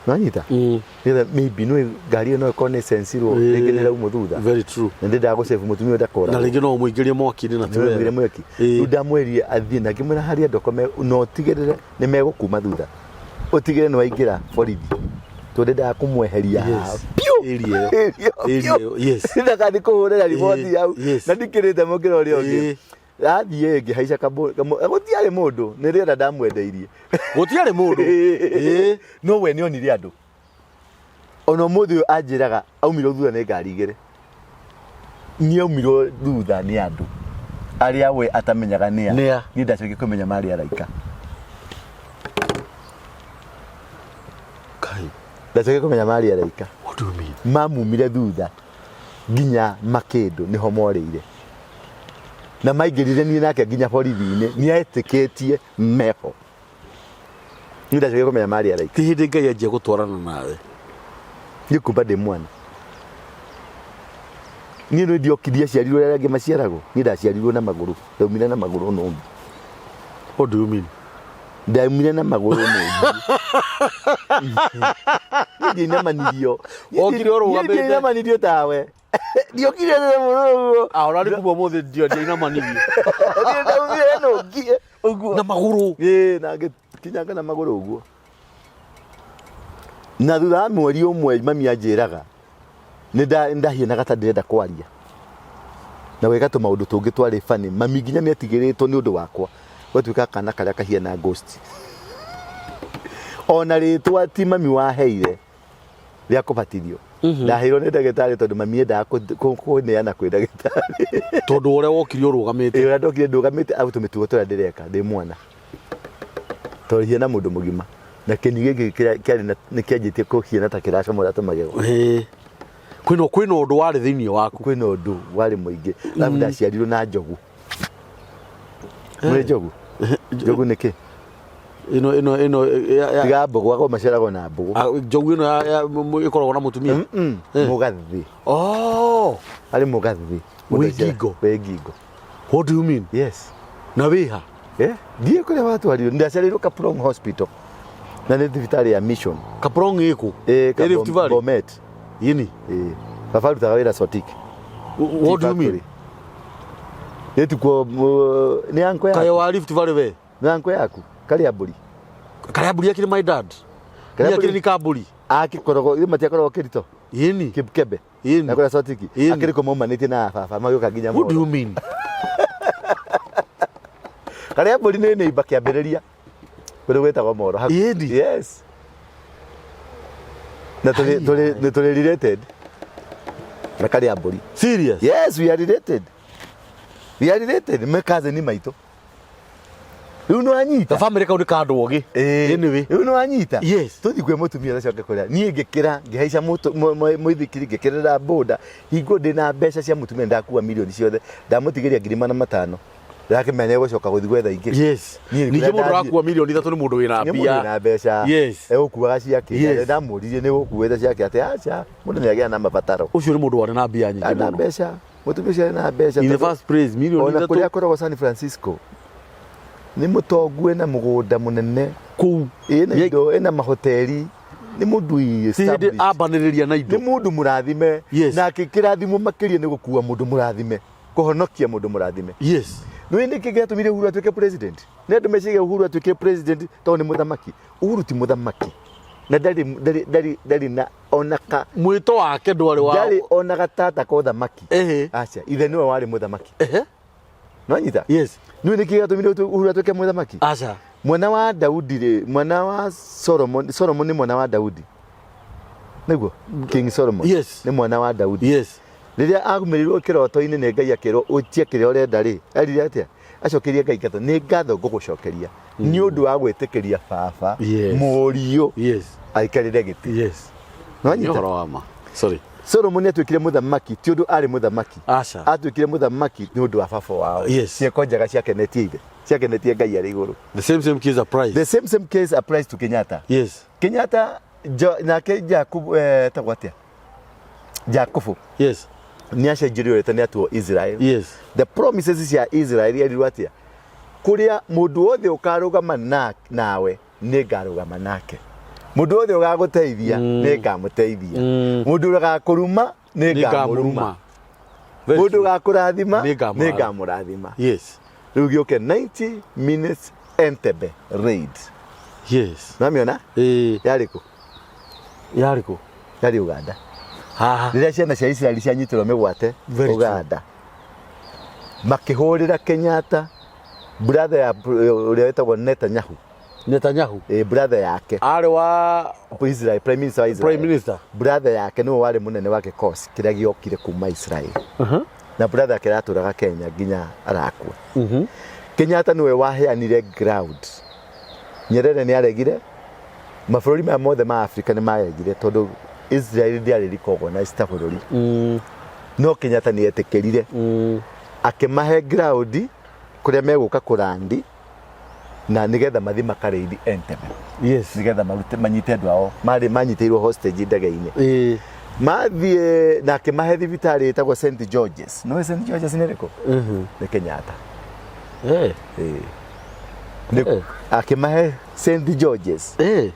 Nĩwanyita? Nĩgetha maybe nĩ ngari ĩyo no ĩkorwo nĩ sensirwo rĩngĩ nĩ ĩraumwo thutha. Very true. Na ndĩndaga gũcĩbu mũtumia ũyũ ndakoragwo. Na rĩngĩ no ũmũingĩrie mwaki-inĩ na ti Nĩwĩre wega. mwaki. Rĩu ndamwĩrire athiĩ na ngĩmwĩra harĩa andũ akwa na ũtigĩrĩre nĩ megũkuma thutha. Ũtigĩrĩre nĩ waingĩra borithi. Tondũ ndendaga kũmweheria Yes. biũ. Area ĩyo. Area ĩyo Area biũ. ĩyo, yes. Ndakathiĩ kũhũrĩra riboti hau. Yes. Na ndikĩrĩte mũkĩra ũrĩa ũngĩ. Athiĩ ngĩhaica gũtiarĩ mũndũ nĩ rĩera ndamwendeirie. Gũtiarĩ mũndũ. No we nĩ onire andũ. Ona ũmũthĩ ũyũ anjĩraga aumirwo thutha nĩ ngari igĩrĩ. Nĩ aumirwo thutha nĩ andũ arĩa we atamenyaga nĩ a. Nĩ a. Niĩ ndacokire kũmenya marĩ araika. Kai. Ndacokire kũmenya marĩ araika. What do you mean? Mamumire thutha nginya Makĩndũ nĩho morĩire. Na maingĩrire niĩ nake nginya borithi-inĩ nĩ etĩkĩtie meho. Niĩ ndacokire kũmenya marĩ araika. Ti hĩndĩ Ngai anjia gũtwarana nawe. Niĩ kumba ndĩ mwana. Niĩ nĩ ndiokirie aciarirwo arĩa angĩ maciaragwo. Niĩ ndaciarirwo na magũrũ. Ndaumire na magũrũ no ũngĩ. What do you mean? Ndaumire na magũrũ no ũngĩ. Niĩ ndiainamanirio. Wokire ũrũgamĩte. Niĩ ndiainamanirio tawe. Ndiokire na magũrũ ũguo. Ah, ũrarĩ kuma ũmũthĩ ndiainamanirio. Niĩ ndaumire na ũngie ũguo. Na magũrũ. Ĩĩ na ngĩkinyanga na magũrũ ũguo. Na thutha wa mweri ũmwe mami anjĩraga nĩ ndahianaga ta ndĩrenda kwaria na gwĩka tũmaũndũ tũngĩ twarĩ funny. Mami nginya nĩ etigĩrĩtwo nĩ ũndũ wakwa gwatuĩka kana karĩa kahiana ghost. Ona rĩtwa ti mami waheire rĩa kũbatithio ndaheirwo nĩ ndagĩtarĩ tondũ mami endaga kũneana kwĩ ndagĩtarĩ. Tondũ ũrĩa wokire ũrũgamĩte. Ĩĩ, ũrĩa ndokire ndũgamĩte au tũmĩtugo tũrĩa ndĩreka ndĩ mwana tondũ hiana mũndũ mũgima na kĩni gĩkĩ kĩarĩ nĩ kĩanjĩtie kũhiana ta kĩracomora tũmagego. Kwĩna ũndũ warĩ thĩinĩ waku. Kwĩna ũndũ warĩ mũingĩ. Alafu ndaciarirwo na njogu. Mũrĩ njogu? Njogu nĩ kĩ? Ĩno, ĩno, ĩno, ya, ya. Tiga mbũgũ, akorwo maciaragwo na mbũgũ. Ah, njogu ĩno ĩkoragwo na mũtumia? Mũgathĩ. Oh. Arĩ mũgathĩ. Wĩ ngingo? Wĩ ngingo. What do you mean? Yes. Na wĩ ha? Ndiĩ kũrĩa watwarirwo. Ndaciarĩirwo Kaplong Hospital. Na nĩ thibitarĩ ya Mission. Kaplong ĩkũ? Ĩ Rift Valley? Bomet. Yini? Baba arutaga wĩra Sotik. What do you mean? Nĩ tukuo, nĩ uncle yaku. Kaĩ wa Rift Valley we? Nĩ uncle yaku. Karĩa mbũri. Karĩa mbũri akĩrĩ my dad. Karĩa Niĩ akĩrĩ mbũri? nĩ kambũri. Akĩkoragwo, ithuĩ matiakoragwo Kĩrito. Yini. Kĩbukebe. Yini. Na kũrĩa Sotiki. Yini. Akĩrĩ kũ maumanĩtie na baba magĩũka nginya What do you Molo. mean? Karĩa mbũri nĩ neighbor kĩambĩrĩria. Kũrĩ gwĩtagwo Moro. Ĩni. Yes. Na tũrĩ tũrĩ nĩ tũrĩ related. Na karĩa mbũri. Serious? Yes, we are related. We are related. Me cousin maitũ. Rĩu nĩ wanyita. Gabamĩrĩ kau nĩ ka andũ ogĩ. Ĩĩ. Anyway. Rĩu nĩ wanyita. Yes. Tũthiĩ kwĩ mũtumia ũcoke kũrĩa. Niĩ ngĩkĩra ngĩhaica mũithikiri ngĩkĩrĩra boda. Hingo ndĩna mbeca cia mũtumia ndakua mirioni ciothe. Ndamũtigĩria 500,000. Ndakĩmenya nĩ egũcoka gũthiĩ gwetha ingĩ. Yes. Niĩ Ningĩ kũrĩa mũndũ ndathiĩ- ũrakua 3 mirioni nĩ mũndũ wĩna nĩ mũndũ mbia. wĩna mbeca. Yes. Egũkuaga ciake. Yes. Ndamũririe nĩ gũkuĩte ciake atĩ aca mũndũ nĩ agĩa na mabataro. Ũcio nĩ mũndũ warĩ na mbia nyingĩ Ana mũno. mbeca. Mũtumia ũcio arĩ na mbeca. In the tondũ first place, mirioni ona kũrĩa ithatũ akoragwo San Francisco nĩ mũtongu ena mũgũnda mũnene kũu. ĩna indo ĩna mahoteli nĩ mũndũ Ti hĩndĩ established. ambanĩrĩria na nĩ indo. mũndũ mũrathime Yes. nake kĩrathimo makĩria nĩ gũkua mũndũ mũrathime kũhonokia mũndũ mũrathime. Yes. Nĩ nĩkĩ gĩatũmire Uhuru atuĩke president? Nĩ andũ meciria Uhuru atuĩke president tondũ nĩ mũthamaki. Uhuru ti mũthamaki na ndarĩ ndarĩ ndarĩ ndarĩ na ona ka Mwĩto wake ndwarĩ wa ndarĩ ona gatata ka ũthamaki. Ehe. Aca, ithe nĩwe warĩ mũthamaki. Ehe. Nĩwanyita? Yes. Nĩũĩ nĩkĩ gĩatũmire Uhuru atuĩke mũthamaki? Aca. Mwana wa Daudi rĩ, mwana wa Solomon, Solomon nĩ mwana wa Daudi. Nĩguo? King Solomon. Yes. Nĩ mwana wa Daudi. Yes. Rĩrĩa agumĩrĩirwo kĩroto-inĩ nĩ Ngai akĩrwo ũtie kĩrĩa ũrenda rĩ, erire atĩa? Acokerie Ngai ngatho, nĩ ngatho ngũgũcokeria nĩ ũndũ wa gwĩtĩkĩria baba Yes. mũriũ Yes. aikarĩre gĩtĩ. Yes. Nĩ Nĩwanyita? ũhoro wa ma. Sorry. Solomon atuĩkire mũthamaki ti ũndũ arĩ mũthamaki. Aca. Atuĩkire mũthamaki nĩ ũndũ wa baba wao. Yes. Ciĩko njega ciakenetie ithe, ciakenetie Ngai arĩ igũrũ. The same same case applies. The same same case applies to Kenyatta. Yes. Kenyatta jo, nake Jacob etagwo atĩa? Jakubu Yes. nĩ acenjirio rĩtwa nĩ atuo Israel. Yes. The promises cia Israel erirwo atĩa? Kũrĩa mũndũ wothe ũkarũgama na, nawe nĩ ngarũgama nake. Mũndũ wothe ũgagũteithia nĩ ngamũteithia. Mũndũ ũgakũruma nĩ ngamũruma. Very Mũndũ true. ũgakũrathima Nĩ ngamũrathima. nĩ ngamũrathima. Yes. Rĩu gĩũke 90 minutes Entebbe raid. Yes. Nĩwamĩona? Ĩĩ. Yarĩ kũ? Yarĩ kũ? Yarĩ Uganda. Haha. Rĩrĩa ciana cia Israeli cianyitirwo mĩgwate Very true. Uganda. Makĩhũrĩra Kenyatta brother ya ũrĩa wĩtagwo Netanyahu. Netanyahu. Ĩ brother yake. Arĩ wa Israel, Prime Minister wa Israel. Prime Minister. Brother yake nĩwe warĩ mũnene wa gĩkosi kĩrĩa gĩokire kuma Israel. Na brother yake aratũraga Kenya nginya arakua. Kenyatta nĩwe waheanire ground. Nyerere nĩ aregire, mabũrũri maya mothe ma Afrika nĩ maregire tondũ Israel ndĩarĩ recognized ta bũrũri. No Kenyatta nĩ etĩkĩrire akĩmahe ground kũrĩa megũka kũrandi na nĩgetha mathiĩ makarĩithi Entebbe. Yes. Nĩgetha marute manyite andũ ao marĩ manyitĩirwo hostage ndege-inĩ. Ĩĩ. Mathiĩ na akĩmahe thibitarĩ ĩtagwo St George's. Nĩũĩ St George's nĩ ĩrĩkũ? Nĩ Kenyatta. Eh. Ĩĩ. Nĩ- Akĩmahe St George's Eh.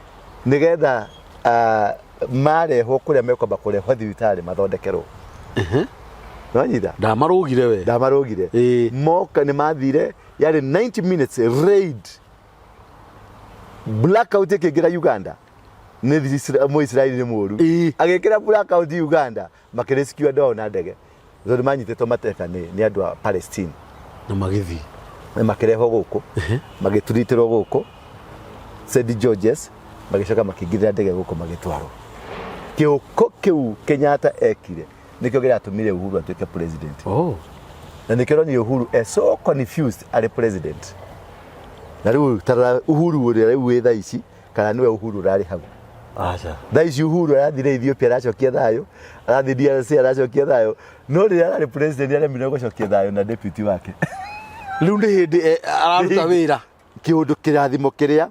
nĩgetha ah, marehwo kũrĩa mekwamba kũrehwo thibitarĩ mathondekerwo. Nĩwanyita? Ndamarũgire we. Ndamarũgire. Ĩĩ. Moka nĩ mathire yarĩ 90 minutes raid blackout ĩkĩingĩra Uganda nĩ Mũisiraeli nĩ mũru. Ĩĩ. Agĩkĩra blackout Uganda makĩrescue andũ ao na ndege tondũ manyitĩtwo mateka nĩ nĩ andũ a Palestine. Na magĩthiĩ. Na makĩrehwo gũkũ magĩturitĩrwo gũkũ St George's magĩcoka makĩingĩrĩra ndege gũkũ magĩtwarwo. Kĩũko kĩu Kenyatta ekire nĩkĩo kĩratũmire Uhuru atuĩke president. Oh. Na nĩkĩo ũronire Uhuru e so confused arĩ president. Na rĩu tarora Uhuru ũrĩa rĩu wĩ thaa ici kana nĩwe Uhuru ũrarĩ hau. Aca. Thaa ici Uhuru arathire Ethiopia aracokia thayũ, arathiĩ DRC aracokia thayũ, no rĩrĩa ararĩ president aremirwo gũcokia thayũ na deputy wake. Rĩu nĩ hĩndĩ araruta wĩra. Kĩũndũ kĩrathimo kĩrĩa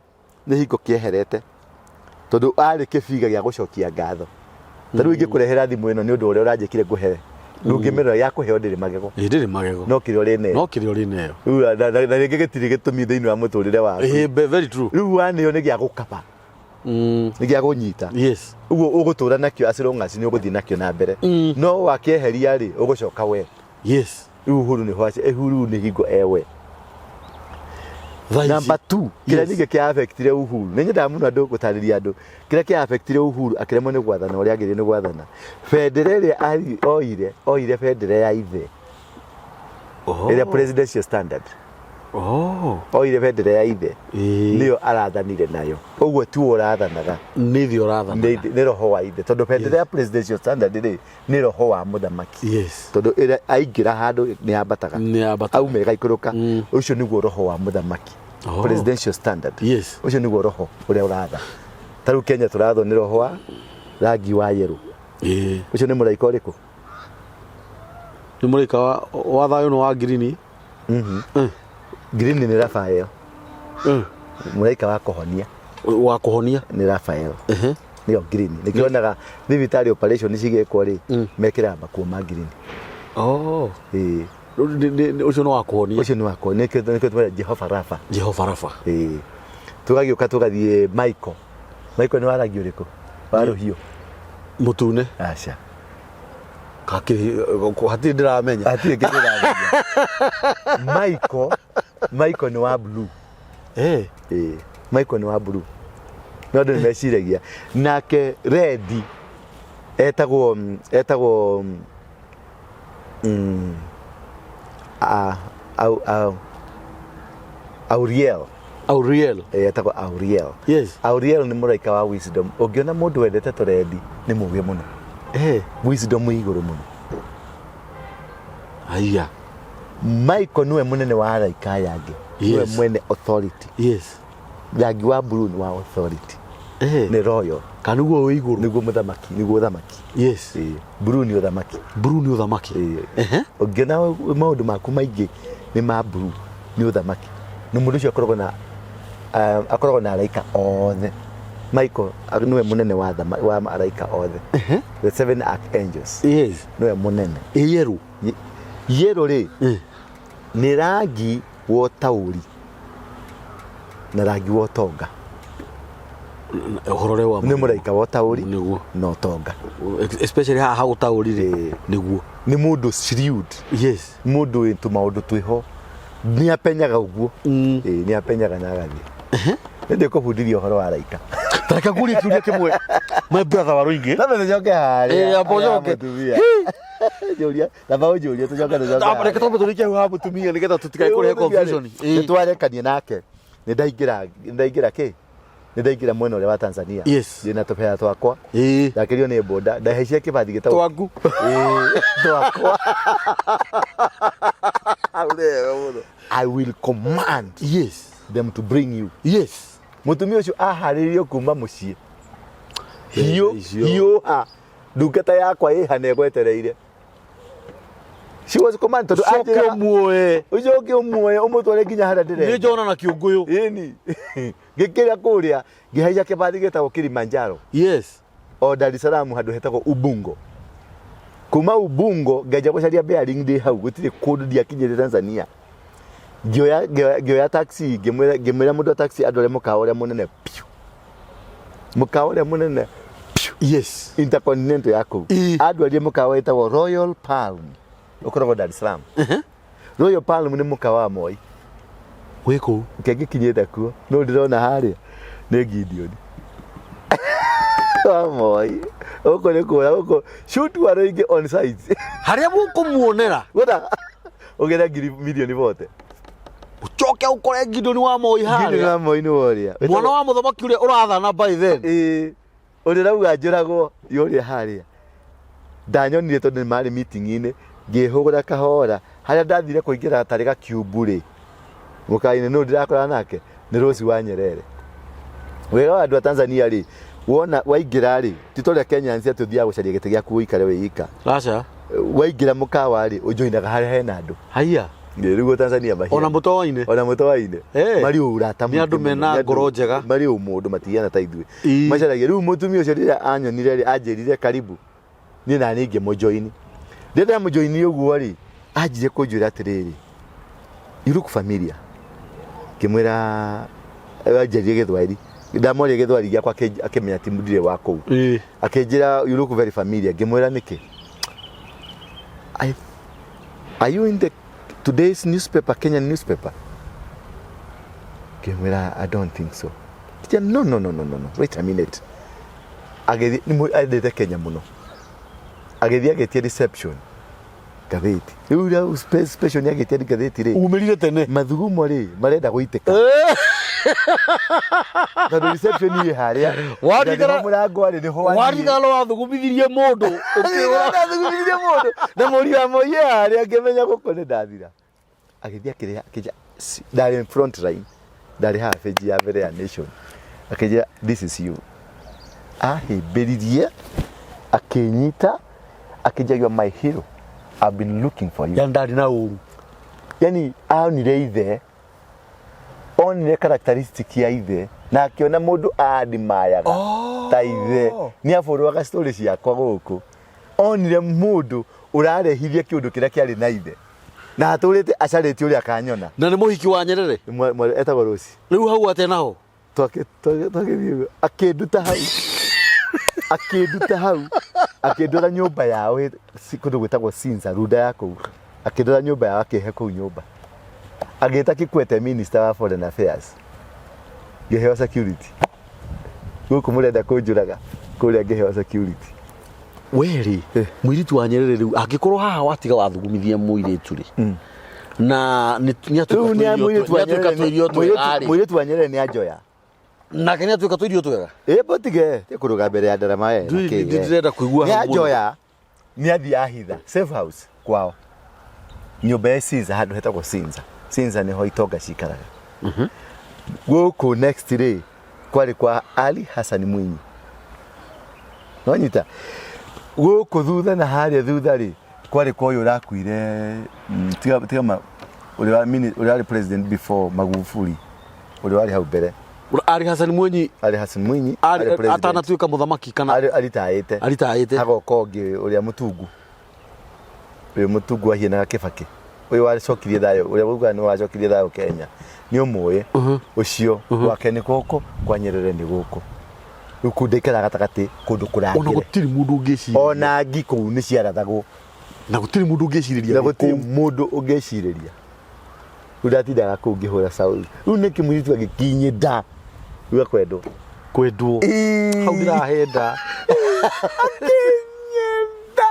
nĩ hingo kĩeherete tondũ arĩ kĩbiga gĩa gũcokia ngatho. Ta rĩu ingĩkũrehera thimũ ĩno nĩ ũndũ ũrĩa ũranjĩkire ngũhe, ndũngĩmĩrora ya kũheo ndĩrĩ magego. Ĩĩ ndĩrĩ magego. No kĩrĩa ũrĩ nayo. No kĩrĩa ũrĩ nayo. Rĩu na rĩngĩ gĩtirĩ gĩtũmi thĩinĩ wa mũtũrĩre waku. Ĩĩ very true. Rĩu wanĩo nĩ gĩa gũkaba. Nĩ gĩa kũnyita. Yes. Ũguo ũgũtũra nakĩo as long as nĩ ũgũthiĩ nakĩo na mbere. No wakĩeheria rĩ, ũgũcoka we. Yes. Rĩu Uhuru nĩ hwaci, Uhuru nĩ hingo ewe. Thaa ici. Number 2, kĩrĩa Yes. ningĩ kĩa affectire Uhuru. Nĩ nyendaga mũno andũ gũtarĩria andũ. Kĩrĩa kĩa affectire Uhuru akĩremwo nĩ gwathana ũrĩa agĩrĩire nĩ gwathana. Bendera ĩrĩa oire, oire bendera ya ithe. Oh. Ĩrĩa presidential standard. Oh. Oire bendera ya ithe. Ĩĩ. Nĩyo arathanire nayo. Ũguo tiwe ũrathanaga. Nĩ ithe ũrathanaga. Nĩ roho wa ithe, tondũ bendera ya presidential standard rĩ, nĩ roho wa mũthamaki. Tondũ ĩrĩa aingĩra handũ nĩ yambataga. Nĩ yambataga. Auma ĩgaikũrũka. Ũcio nĩguo roho wa mũthamaki. Oh. Presidential standard. Ũcio nĩguo roho ũrĩa ũratha. Ta rĩu Kenya tũrathwo nĩ roho wa rangi wa yellow. Ũcio nĩ mũraika ũrĩkũ? Nĩ mũraika wa thayũ nĩ wa ngirini. Green nĩ Raphael. Mũraika wa kũhonia. Wa kũhonia. Nĩ Raphael. Nĩyo green. Nĩkĩo onaga thibitarĩ operation cigĩkwo rĩ, mekĩraga makuo ma green. Oh. Ĩĩ. Ũcio nĩ wa kũhonia. Ũcio nĩ wa kũhonia. Nĩkĩo tũmwĩra Jehova Rafa. Jehova Rafa. Ĩĩ. Tũgagĩũka tũgathiĩ Michael. Michael nĩ wa rangi ũrĩkũ? Wa rũhiũ. Mũtune. Aca. Hakiri hatirĩ ndĩramenya. Hatirĩ kĩndũ ndĩramenya. Michael, Michael nĩ wa blue. Ĩĩ. Michael nĩ wa blue. No andũ nĩ meciragia. Nake red etagwo au, au, Auriel. Auriel. Etagwo Auriel. Yes. Auriel nĩ mũraika wa wisdom. Ũngĩona mũndũ wendete tũrendi nĩ mũgĩ mũno. Wisdom ĩ igũrũ mũno. Haiya. Michael nĩwe mũnene wa araika aya angĩ. Nĩwe mwene authority. Rangi wa blue nĩ wa authority. Nĩ royal. Kana nĩguo wĩ igũrũ. Nĩguo mũthamaki, nĩguo ũthamaki. Blue nĩ ũthamaki. Blue nĩ ũthamaki. Ũngĩona maũndũ maku maingĩ nĩ ma blue, nĩ ũthamaki. Na mũndũ ũcio akoragwo na akoragwo na araika othe. Michael nĩwe mũnene wa araika othe. The seven archangels. Nĩwe mũnene. Ĩ yellow. Yellow rĩ, nĩ rangi wa ũtaũri na rangi wa ũtonga. Ũhoro ũrĩa wa Nĩ mũraika wa ũtaũri Nĩguo. na ũtonga. Especially haha ha ũtaũri rĩ, nĩguo. Nĩ mũndũ shrewd. Mũndũ wĩ tũmaũndũ twĩho. Nĩ apenyaga ũguo. Ĩĩ, nĩ apenyaga na agathiĩ. Nĩ ndĩkũbundithia ũhoro wa araika. Ta reke ngũrie kĩũria kĩmwe. My brother wa Rũingĩ. Tambe tũcoke harĩa. Ĩĩ, amba ũcoke. Mũtumia. Njũria, tamba ũnjũrie tũcoke tũcoke. Amba reke twambe tũrĩkie hau ha mũtumia nĩgetha tũtikae kũrehe confusion. Nĩ twarekania nake. Nĩ ndaingĩra, nĩ ndaingĩra kĩ? Nĩ ndaingĩra mwena ũrĩa wa Tanzania. Ndĩ na tũbera twakwa. Ndakĩrio nĩ boda. Ndahaicire kĩbathi gĩtagwo Twaku. Ĩĩ, twakwa. I will command them to bring you. Mũtumia ũcio aharĩrĩirio kuma mũciĩ. Hiũ, hiũha. Ndungata yakwa ĩha na ĩgwetereire. She was commanded tondũ Ũcoke anjĩra- ũmuoe. Ũcoke ũmuoe ũmũtware nginya harĩa ndĩrenda. Nĩ njona na kĩũngũyũ. Ĩni. Ngĩkĩra kũrĩa ngĩhaica kĩbathi gĩtagwo Kilimanjaro. O Dar es Salaam handũ hetagwo Ubungo. Kuma Ubungo ngeja gũcaria bearing ndĩ hau gũtirĩ kũndũ ndiakinyĩte Tanzania. Ngĩoya taxi ngĩmwĩra mũndũ wa taxi andware mũkawa ũrĩa mũnene piũ. Mũkawa ũrĩa mũnene piũ. Intercontinental ya kũu. Andwarire mũkawa wĩtagwo Royal Palm. Ũkoragwo Dar es Salaam. Royal Palm nĩ mũkawa wa Moi. Wĩ kũu? Nke ngĩkinyĩte kuo. No ndĩrona harĩa nĩ Gideon. Wa Moi. Gũkũ nĩ kũra gũkũ. Shoot wa rĩngĩ on site. Harĩa mũkũmuonera. Gũta. Ũgĩre ngiri milioni bote. Ũcoke ũkore Gideon wa Moi harĩa. Gideon wa Moi nĩ ũrĩa. Mwana wa mũthamaki ũrĩa ũrathana by then. Ĩĩ. Ũrĩa ũrauga njũragwo yũrĩa harĩa. Ndanyonire tondũ nĩ marĩ meeting-inĩ, ngĩhũgũra kahora, harĩa ndathire kũingĩra tarĩ gakiumbu rĩ, mũkawa-inĩ nũ ndĩrakorana nake? Nĩ Rose wa Nyerere. Wega wa andũ a Tanzania rĩ, wona waingĩra rĩ, ti ta ũrĩa Kenyans atĩ ũthiaga gũcaria gĩtĩ gĩaku ũikare wĩ ika. Aca. Waingĩra mũkawa rĩ, ũjoinaga harĩa hena andũ. Haiya. Nĩ rĩu Tanzania mahia. Ona mũtoa-inĩ. Ona mũtoa-inĩ. Marĩ ũrata Nĩ andũ mũingĩ mũno. mena Nĩ andũ ngoro njega. Marĩ ũmũndũ matigiana ta ithuĩ. Macaragia rĩu mũtumia ũcio rĩrĩa anyonire rĩ, anjĩrire karibu. Niĩ na niĩ ngĩmũjoini. Rĩrĩa ndamũjoinire ũguo rĩ, anjire kũnjĩra atĩrĩrĩ, you look familiar. Ngĩmwĩra, anjĩrire Gĩthwaĩri. Ndamworia Gĩthwaĩri gĩakwa akĩmenya ti ndirĩ wa kũu. Akĩnjĩra you look very familiar. Ngĩmwĩra nĩkĩ? Are you in the today's newspaper, Kenyan newspaper? Ngĩmwĩra I don't think so. Akĩnjĩra no, no, no, no, no, no. Wait a minute. Agĩthiĩ, nĩ endete Kenya mũno. Agĩthiĩ agĩtia reception. Ngathĩti rĩu rĩa special nĩ agĩte ngathĩti rĩ. Umĩrire tene. Mathugumo rĩ marenda gũitĩka tondũ reception ĩ harĩa. Watigara- Na nĩho mũrango arĩ nĩho wathiĩ. Watigara wathugumithirie mũndũ ũkĩũra. Ndathugumithirie mũndũ na mũriũ wa Moi e harĩa ngĩmenya gũkũ nĩ ndathira. Agĩthiĩ akĩrĩha akĩnjĩra ndarĩ front line, ndarĩ haha benji ya mbere ya Nation, akĩnjĩra, "This is you." Ahĩmbĩririe akĩnyita akĩnjĩra, "You are my hero, I've been looking for you." Yani ndarĩ na ũru. Yani onire ithe, onire characteristic ya ithe na akĩona mũndũ adimayaga ta ithe. Nĩ abũrũaga story ciakwa gũkũ. Onire mũndũ ũrarehithia kĩũndũ kĩrĩa kĩarĩ na ithe na atũrĩte acarĩtie ũrĩa akanyona. Na nĩ mũhiki wa Nyerere. Etagwo Rose. Rĩu hau atĩa naho? Twagĩthiĩ ũguo. Akĩnduta hau, akĩnduta hau, akĩndwara nyũmba yao kũndũ gwĩtagwo Sinza, Runda ya kũu. Akĩndwara nyũmba yao, akĩhe kũu nyũmba, agĩta Kikwete, minister wa foreign affairs, ngĩheo security. Gũkũ mũrenda kũnjũraga, kũrĩa ngĩheo security. Werĩ mũirĩtu wa Nyerere rĩu angĩkorwo haha watiga wathugumithia mũirĩtu rĩ, na nĩ rĩu nĩ mũirĩtu wa atuĩka Nyerere tũirio twega rĩ. Mũirĩtu wa Nyerere nĩ anjoya. Nake nĩ atuĩka tũirio twega. Ĩ botige ti kũrũga mbere ya ndarama we. Ndĩrenda kũigua nĩ hau mũno. Anjoya, nĩ athiĩ ahitha safe house kwao, nyũmba ya Sinza, handũ hetagwo Sinza. Sinza nĩho itonga cikaraga. Gũkũ next rĩ kwarĩ kwa Ali Hassan Mwinyi, nonyita gũkũ thutha na harĩa thutha rĩ kwarĩ kwa ũyũ ũrakuire, tiga ũrĩa warĩ president before Magufuli, ũrĩa warĩ hau mbere. Ali Hassan Mwinyi. Ali Hassan Mwinyi arĩ president. Atanatuĩka mũthamaki kana? Aritaĩte. Aritaĩte. Hagoka ũngĩ, ũrĩa mũtungu, ũyũ mũtungu ahianaga Kĩbakĩ, ũyũ wacokirie thayũ, ũrĩa ugaga nĩ wacokirie thayũ Kenya, nĩ ũmũĩ ũcio. Gwake nĩ gũkũ, kwa Nyerere nĩ gũkũ. Rĩu kũu ndaikaraga gatagatĩ kũndũ Ona kũrangĩre. Gũtirĩ mũndũ ũngĩciria. Ona ngi kũu nĩ ciarathagwo. Na gũtirĩ mũndũ ũngĩcirĩria. Na gũtirĩ mũndũ ũngĩcirĩria. Rĩu ndatindaga kũu ngĩhũra caũ. Rĩu nĩkĩ mũirĩtu agĩkinyĩnda rĩu akwendwo. Kwendwo hau ndĩrahenda. Akinyĩnda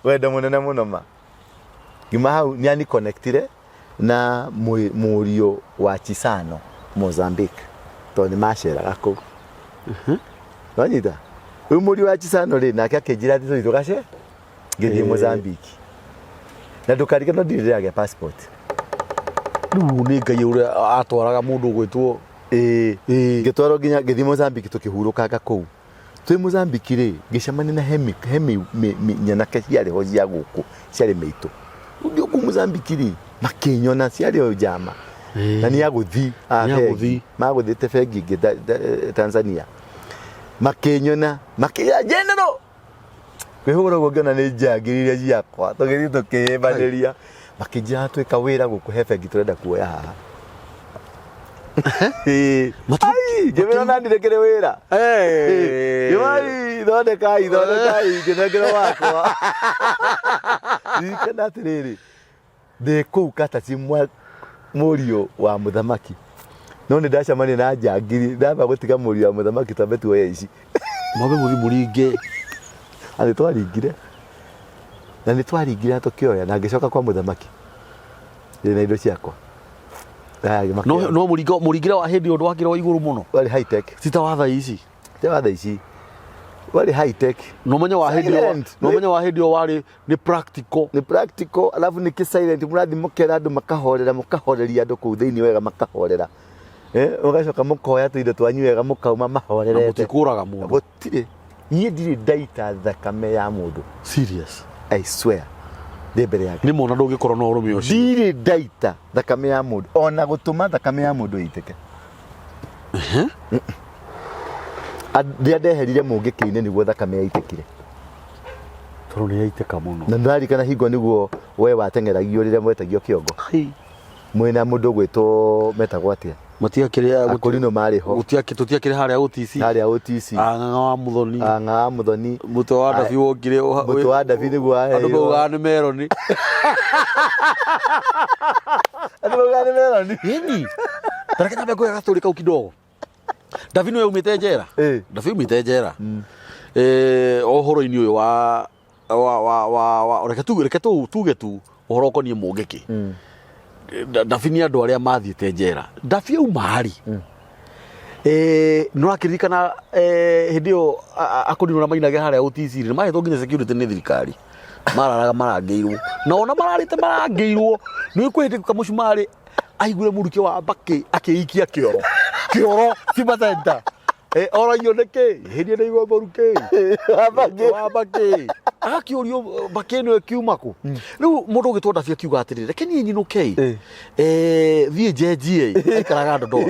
wendo mũnene mũno ma. Ngiuma hau nĩ aniconnectire na mũriũ wa Chisano Mozambique, tondũ nĩ maceraga kũu, wanyita. Rĩu mũriũ wa Chisano rĩ nake akĩnjĩra atĩ tũthiĩ tũgace. Ngĩthiĩ Mozambique na ndũkariganĩrwo ndirĩ ndĩragĩa passport. Rĩu nĩ Ngai ũrĩa atwaraga mũndũ ũgwĩtwo. Ĩĩ, ngĩtwarwo nginya ngĩthiĩ Mozambique, tũkĩhurũkanga kũu. Twĩ Mozambique rĩ ngĩcemania na he nyanake ciarĩ ho cia gũkũ, ciarĩ mĩitũ. Rĩu ndĩ kũu Mozambique rĩ makĩnyona, ciarĩ o njama na nĩ agũthi a Nĩ bengi. agũthi. Magũthĩte bengi ĩngĩ Tanzania, makĩnyona makĩra general kwĩhũra ũguo, ngĩona nĩ njangiri iria ciakwa, tũgĩthiĩ tũkĩhĩmbanĩria, makĩnjĩra twĩka wĩra gũkũ he bengi tũrenda kuoya haha. Ĩĩ. Ai, ngĩmĩra na ndirĩ kĩrĩ wĩra. Ngĩmai thondekai, thondekai, ngĩnengerwo wakwa. Ririkana atĩrĩrĩ, ndĩ kũu Katachi mũriũ wa mũthamaki, no nĩ ndacemania na njangiri, ndamba gũtiga mũriũ wa mũthamaki, twambe tuoye ici. Mwambe mũthi mũringe. Na nĩ twaringire, na nĩ twaringire na tũkĩoya, na ngĩcoka kwa mũthamaki ndĩ na indo ciakwa. Aya, No no mũringo, mũringĩre wa hĩndĩ ĩyo ndwakĩrwo wa igũrũ mũno. Warĩ high tech. Ti ta wa thaa ici. Ti wa thaa ici, warĩ high tech. No menye wa hĩndĩ ĩyo. Silent. No menye wa hĩndĩ ĩyo warĩ nĩ practical. Nĩ practical, alafu nĩ kĩ silent, mũrathiĩ mũkera andũ makahorera, mũkahoreria andũ kũu thĩinĩ wega makahorera, mũgacoka mũkoya tũindo twanyu wega mũkauma Na mahorerete. Mũtikũraga mũndũ. Gũtirĩ, niĩ ndirĩ ndaita thakame ya mũndũ. Serious? I swear ndĩ mbere yake. Nĩ mona ndũngĩkorwo na ũrũme ũcio. Ndirĩ ndaita thakame ya mũndũ, ona gũtũma thakame ya mũndũ ĩitĩke. Rĩrĩa ndeherire mũngĩkĩ-inĩ nĩguo thakame yaitĩkire. Tondũ nĩ yaitĩka mũno. Na ndarikana hingo nĩguo we wateng'eragio rĩrĩa mwetagio kĩongo mwĩna mũndũ ũgwĩtwo, metagwo atĩa? Matiakĩrĩ. Akũrinũ marĩ ho. Tũtiakĩrĩ harĩa OTC. Harĩa OTC. Ang'ang'a wa Muthoni. Ang'ang'a wa Muthoni. Mũtwe wa Ndabi wokire. Mũtwe wa Ndabi nĩguo Andũ waheirwo. maugaga nĩ meroni. Andũ maugaga nĩ meroni. Ĩni tareke nyambe ngũhe gatũrĩ kau kidogo. Ndabi nĩwe umĩte njera. Ndabi umĩte njera. O ũhoro-inĩ ũyũ wa wa wa wa wa reke tu reke tu tuge tu ũhoro ũkoniĩ mũngĩkĩ Ndabi nĩ andũ arĩa mathiĩte njera. Ndabi auma rĩ, nĩ ũrakĩririkana hĩndĩ ĩyo akũrinwo na mainage harĩa OTC rĩ, nĩ mahetwo nginya security nĩ thirikari. Mararaga marangĩirwo. Na ona mararĩte marangĩirwo, nĩ ũĩ kwĩ hĩndĩ kamũcumarĩ aiguire mũrukĩ wa mbakĩ akĩikia kĩoro. Kĩoro Simba Center. Oragio nĩ kĩ? Hĩndĩ ĩyo ndaigua mũrukĩ. Wa mbakĩ. Agakĩũrio mbakĩ ĩno ĩkiuma kũ? Rĩu mũndũ ũgĩtwo Ndabi akiuga atĩrĩrĩ, reke niĩ nyinũke ĩ. Thiĩ njenjie ĩ. Aikaraga Dodoma.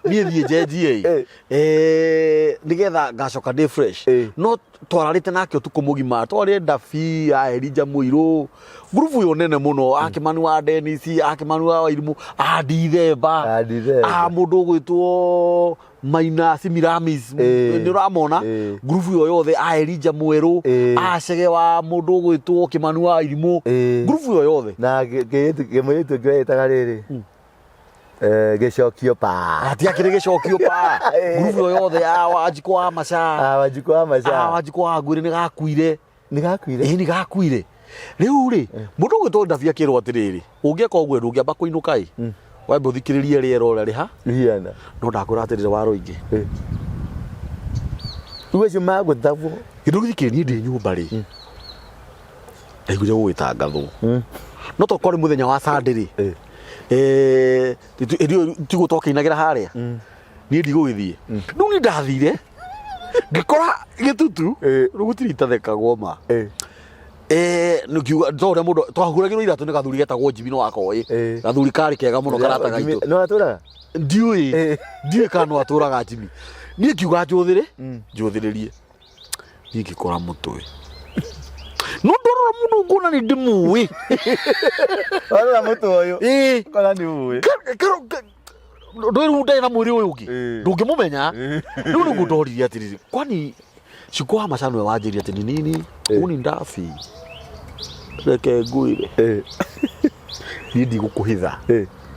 Niĩ thiĩ njenjie ĩ. Nĩgetha ngacoka ndĩ fresh. No twararĩte nake ũtukũ mũgima. Twarĩ Ndabi, a Elijah Mũirũ, ngurubu ĩyo nene mũno, a Kĩmani wa Dennis, a Kĩmani wa Wairimũ, a Ndithemba, A Ndithemba. a mũndũ ũgwĩtwo Maina Simiramis, nĩ ũramona ngurubu ĩyo yothe, a Elijah Mwerũ, a Cege wa mũndũ ũgwĩtwo Kĩmani wa Irimũ, ngurubu ĩyo yothe. Na kĩmũirĩtu kĩrĩa gĩtaga rĩrĩ gĩcokio pa. Hatiakĩrĩ gĩcokio pa. Ngurubu ĩyo yothe ya Wanjikũ wa Maca. Ah, Wanjikũ wa Maca. Ah, Wanjikũ wa Ngwĩrĩ nĩ gakuire. Nĩ gakuire? Ĩĩ nĩ gakuire. Rĩu rĩ, mũndũ ũgwĩtwo Ndabi akĩrwo atĩrĩrĩ, ũngĩka ũguo ndũngĩamba kũinũka ĩ, wambe ũthikĩrĩrie rĩera ũrĩa rĩha. Rĩhiana. No ndakwĩra atĩrĩrĩ wa rũingĩ. Rĩu acio magũthagwo. Kĩndũ gĩkĩ niĩ ndĩ nyũmba rĩ, ndaiguire gũgĩtangathwo. No to kwarĩ mũthenya wa Sunday rĩ, hĩndĩ ĩyo tiguo twakĩinagĩra harĩa. Niĩ ndigũgĩthiĩ. Rĩu niĩ ndathire ngĩkora gĩtutu, rĩu gũtirĩ itathekagwo ma. Nĩngiuga to ũrĩa mũndũ twahuragĩrwo iratũ nĩ gathuri getagwo Jimmy no akoĩ. Gathuri karĩ kega mũno karata gaitũ. No atũraga? Ndiũĩ. Ndiũĩ kana no atũraga Jimmy. Niĩ ngiuga njũthĩrĩ, njũthĩrĩrie. Niĩ ngĩkora mũtwe. No ndorora mũndũ nguona nĩ ndĩmũĩ. Warora mũtwe ũyũ. Ĩĩ. Kora nĩ ũĩ. Ndũĩ rĩu ndarĩ na mwĩrĩ ũyũ ũngĩ. Ndũngĩmũmenya. Rĩu nĩguo ndoririe atĩrĩrĩ, kwani Shiko wa Macha nĩwe wanjĩrire atĩ ni nini, huu ni ndabi. Reke ngwĩre. Niĩ ndigũkũhitha.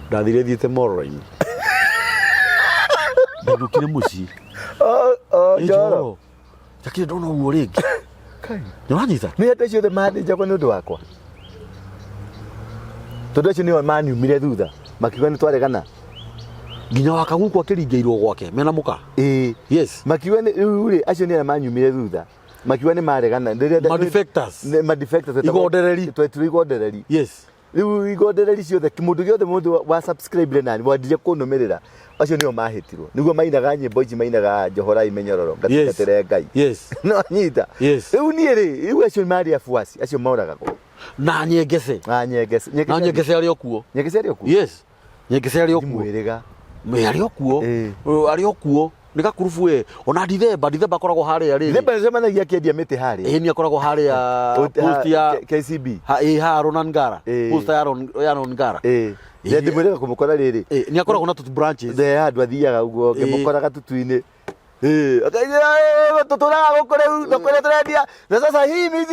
Ndathire thiĩte Mororaini. Ndainũkire mũciĩ. O, Ĩ Njoro. Njoro. Njakire ndona ũguo rĩngĩ. Kai. Nĩwanyita? Nĩ andũ acio othe mathĩnjagwo nĩ ũndũ wakwa. Tondũ acio nĩo maniumire thutha makiuga nĩ twaregana. Nginya wa Kaguku akĩringĩirwo gwake mena mũka. Ĩĩ. Yes. Makiuga nĩ rĩu rĩ acio nĩ arĩa manyumire thutha makiuga nĩ maregana. Rĩrĩa- Ma defectors. Nĩ ma defectors. Igondereri. Twetirwo igondereri. Yes. Rĩu igondereri ciothe mũndũ gĩothe mũndũ wa subscribe nani wandire kũnũmĩrĩra acio nĩo mahĩtirwo nĩguo mainaga nyĩmbo ici mainaga njohorai mĩnyororo ngatungatĩre Ngai. Yes. No nyita. Yes. Rĩu niĩ rĩ rĩu acio marĩ afuasi acio moragagwo. Na Nyengece. Na Nyengece. Na Nyengece arĩ o kuo. Nyengece arĩ o kuo. Yes. Nyengece arĩ o kuo. Ndimwĩrĩga. Arĩ o kuo. Arĩ o kuo. Nĩ gakurubu we. Ona Ndithemba, Ndithemba akoragwo harĩa rĩrĩ. Ndithemba nĩcemanagia akĩendia mĩtĩ harĩa. Ĩĩ nĩ akoragwo harĩa post ya KCB. Ĩĩ ha Ronan Ngara. Post ya Ron Ngara. Ĩĩ. Nĩ ndimwĩrĩga kũmũkora rĩrĩ. Ĩĩ nĩ akoragwo na tũtu branches. Nĩ handũ athiaga ũguo ngĩmũkora gatutu-inĩ. Tũtũraga gũkũ rĩu thoko ĩrĩa tũrendia na sasa hii mimi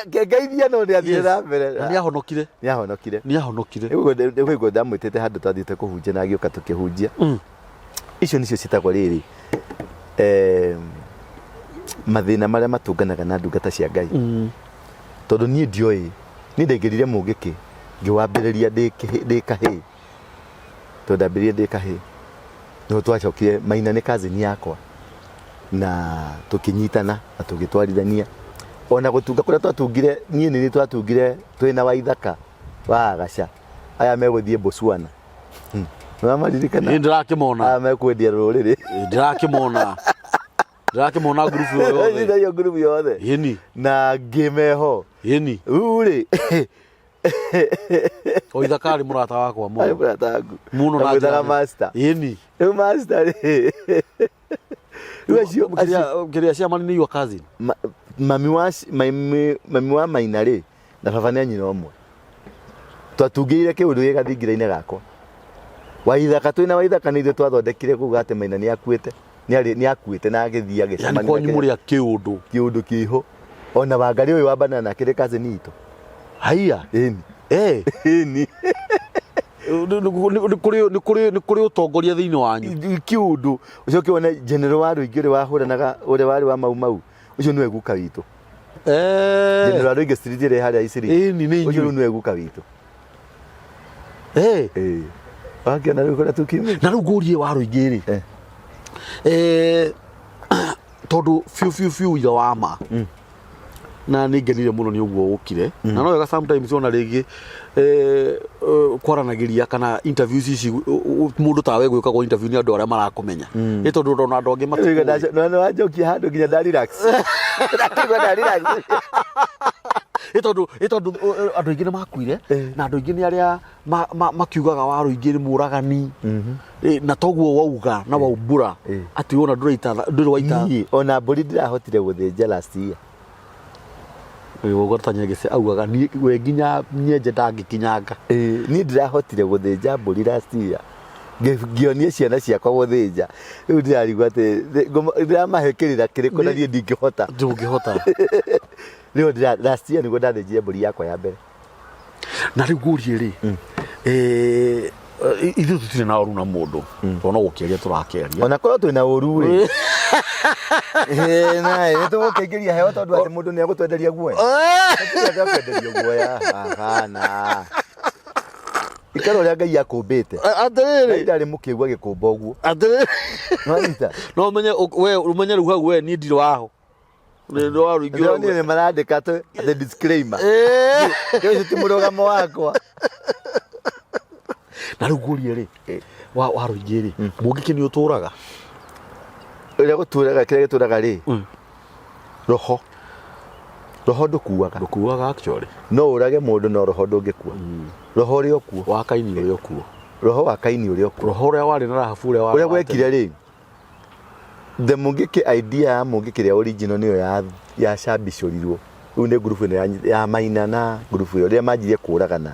ngeithia no nĩ athire na mbere. Na nĩ ahonokire. Nĩ ahonokire. Nĩ ahonokire. Nĩguo ndamwĩtĩte handũ twathiĩte kũhunjia na agĩũka tũkĩhunjia. Icio nĩcio ciĩtagwo rĩrĩ mathĩna marĩa matũnganaga na ndungata cia Ngai. Tondũ niĩ ndioĩ, niĩ ndaingĩrire mũngĩkĩ ngĩwambĩrĩria ndĩ kahĩĩ. Tondũ ndambĩrĩirie ndĩ kahĩĩ. Nĩho twacokire, Maina nĩ cousin yakwa na tũkĩnyitana na tũgĩtwarithania. Ona gũtunga kũrĩa twatungire, niĩ nĩ niĩ twatungire twĩna Waithaka wa Agaca, aya megũthiĩ Botswana. Nĩwamaririkana? Ĩĩ ndĩrakĩmona. Aya mekwendia rũrĩrĩ. Ĩĩ ndĩrakĩmona. Ndĩrakĩmona ngurubu ĩyo yothe. Ĩyo ngurubu yothe. Ĩni. Na ngĩmeho. Ĩni. Rĩu rĩ O ithaka arĩ mũrata wakwa mũno. Arĩ mũrata waku. Mũno na Ndamwĩtaga njĩra nene. master. Ĩni. Rĩu master rĩ. Rĩu acio acio Kĩrĩa ciamani nĩ your cousin. Mami wa mami mami wa Maina rĩ na baba nĩ a nyina ũmwe. Twatungĩire kĩũndũ gĩ gathingira-inĩ gakwa. Waithaka twĩna Waithaka nĩ ithuĩ twathondekire kuga atĩ Maina nĩ akuĩte. Nĩ akuĩte na agĩthiĩ agĩcemania. Yani kwanyu mũrĩ a kĩũndũ. Kĩũndũ kĩho. Ona Wangarĩ ũyũ wa banana akĩrĩ cousin itũ. Haiya. Ĩni. Eh. Ĩni. Nĩ kũrĩ ũtongoria thĩinĩ wanyu. Kĩũndũ. Ũcoke wone general wa rũingĩ ũrĩa wahũranaga ũrĩa warĩ wa Mau Mau. Ũcio nĩwe guka witũ. General Waruinge Street ĩrĩa harĩa Isiri. Ĩni, nĩ Ũcio inyuĩ. rĩu nĩwe guka witũ. Eh. Ĩĩ. Wakĩona rĩu kũrĩa tũkiumĩte. Na rĩu ngũrie Waruinge rĩ. Eh. Eh, tondũ biũ biũ biũ ũira wa ma na nĩ ngenire mũno nĩ ũguo ũkire na no wega sometimes ona rĩngĩ eh, eh, kwaranagĩria kana interviews ici mũndũ tawe gwĩkagwo interview nĩ andũ arĩa marakũmenya nĩ tondũ ndona andũ angĩ matikũĩ. No no wanjokia handũ nginya nda relax. Ndakĩigua nda relax. Nĩ tondũ nĩ tondũ andũ aingĩ nĩ makuire Eh. na andũ aingĩ nĩ arĩa makiugaga Waruinge nĩ mũragani. Eh, na toguo wauga na waumbũra Eh. atĩ ona ndũraita ndũrĩ waita. Niĩ ona mbũri ndĩrahotire gũthĩnja last year. Wauga ta Nyegese augaga niĩ we nginya nyenje ndangĩkinyanga. Ĩĩ, niĩ ndĩrahotire gũthĩnja mbũri last year. Ngĩonia ciana ciakwa gũthĩnja. Rĩu ndĩrarigwo atĩ ndĩramahe kĩrĩra kĩrĩkũ na niĩ ndingĩhota. Ndũngĩhota. Rĩu last year nĩguo ndathĩnjire mbũri yakwa ya mbere. Na rĩu ngũrie rĩ, eh, ithuĩ tũtirĩ na ũru na mũndũ tondũ no gũkĩaria tũrakĩaria. Ona korwo twĩna ũru rĩ. Ĩĩ, naĩ nĩ tũgũkĩingĩria heo tondũ atĩ mũndũ nĩ egũtwenderia guoya. Tũtirĩ andũ a kwenderio guoya. Hapana. Ikara ũrĩa Ngai akũmbĩte. Ngai Atĩrĩrĩ, ndarĩ mũkĩgu agĩkũmba ũguo. atĩrĩrĩ, Nĩwanyita? no ũmenye we ũmenye rĩu hau we niĩ ndirĩ waho. Nĩ nĩ Waruinge Ndĩronire ũrauga. nĩ marandĩka atĩ disclaimer. Eh. Ũcio ti mũrũgamo wakwa. Na rĩu ngũrie rĩ, wa Waruinge rĩ, mũngĩkĩ nĩ ũtũraga? Ũrĩa gũtũraga kĩrĩa gĩtũraga rĩ, roho. Roho ndũkuaga. Ndũkuaga actually. No ũrage mũndũ no roho ndũngĩkua. Roho ũrĩ o kuo. Wa Kaini ũrĩ o kuo. Roho wa Kaini ũrĩ o kuo. Roho ũrĩa warĩ na Rahabu ũrĩa Ũrĩa warĩ wa gwekire rĩ, the Mũngĩkĩ idea ya Mũngĩkĩ ĩrĩa original nĩyo ya yacambicũrirwo rĩu nĩ ngurubu ĩno ya Maina na ngurubu ĩyo rĩrĩa manjirie kũragana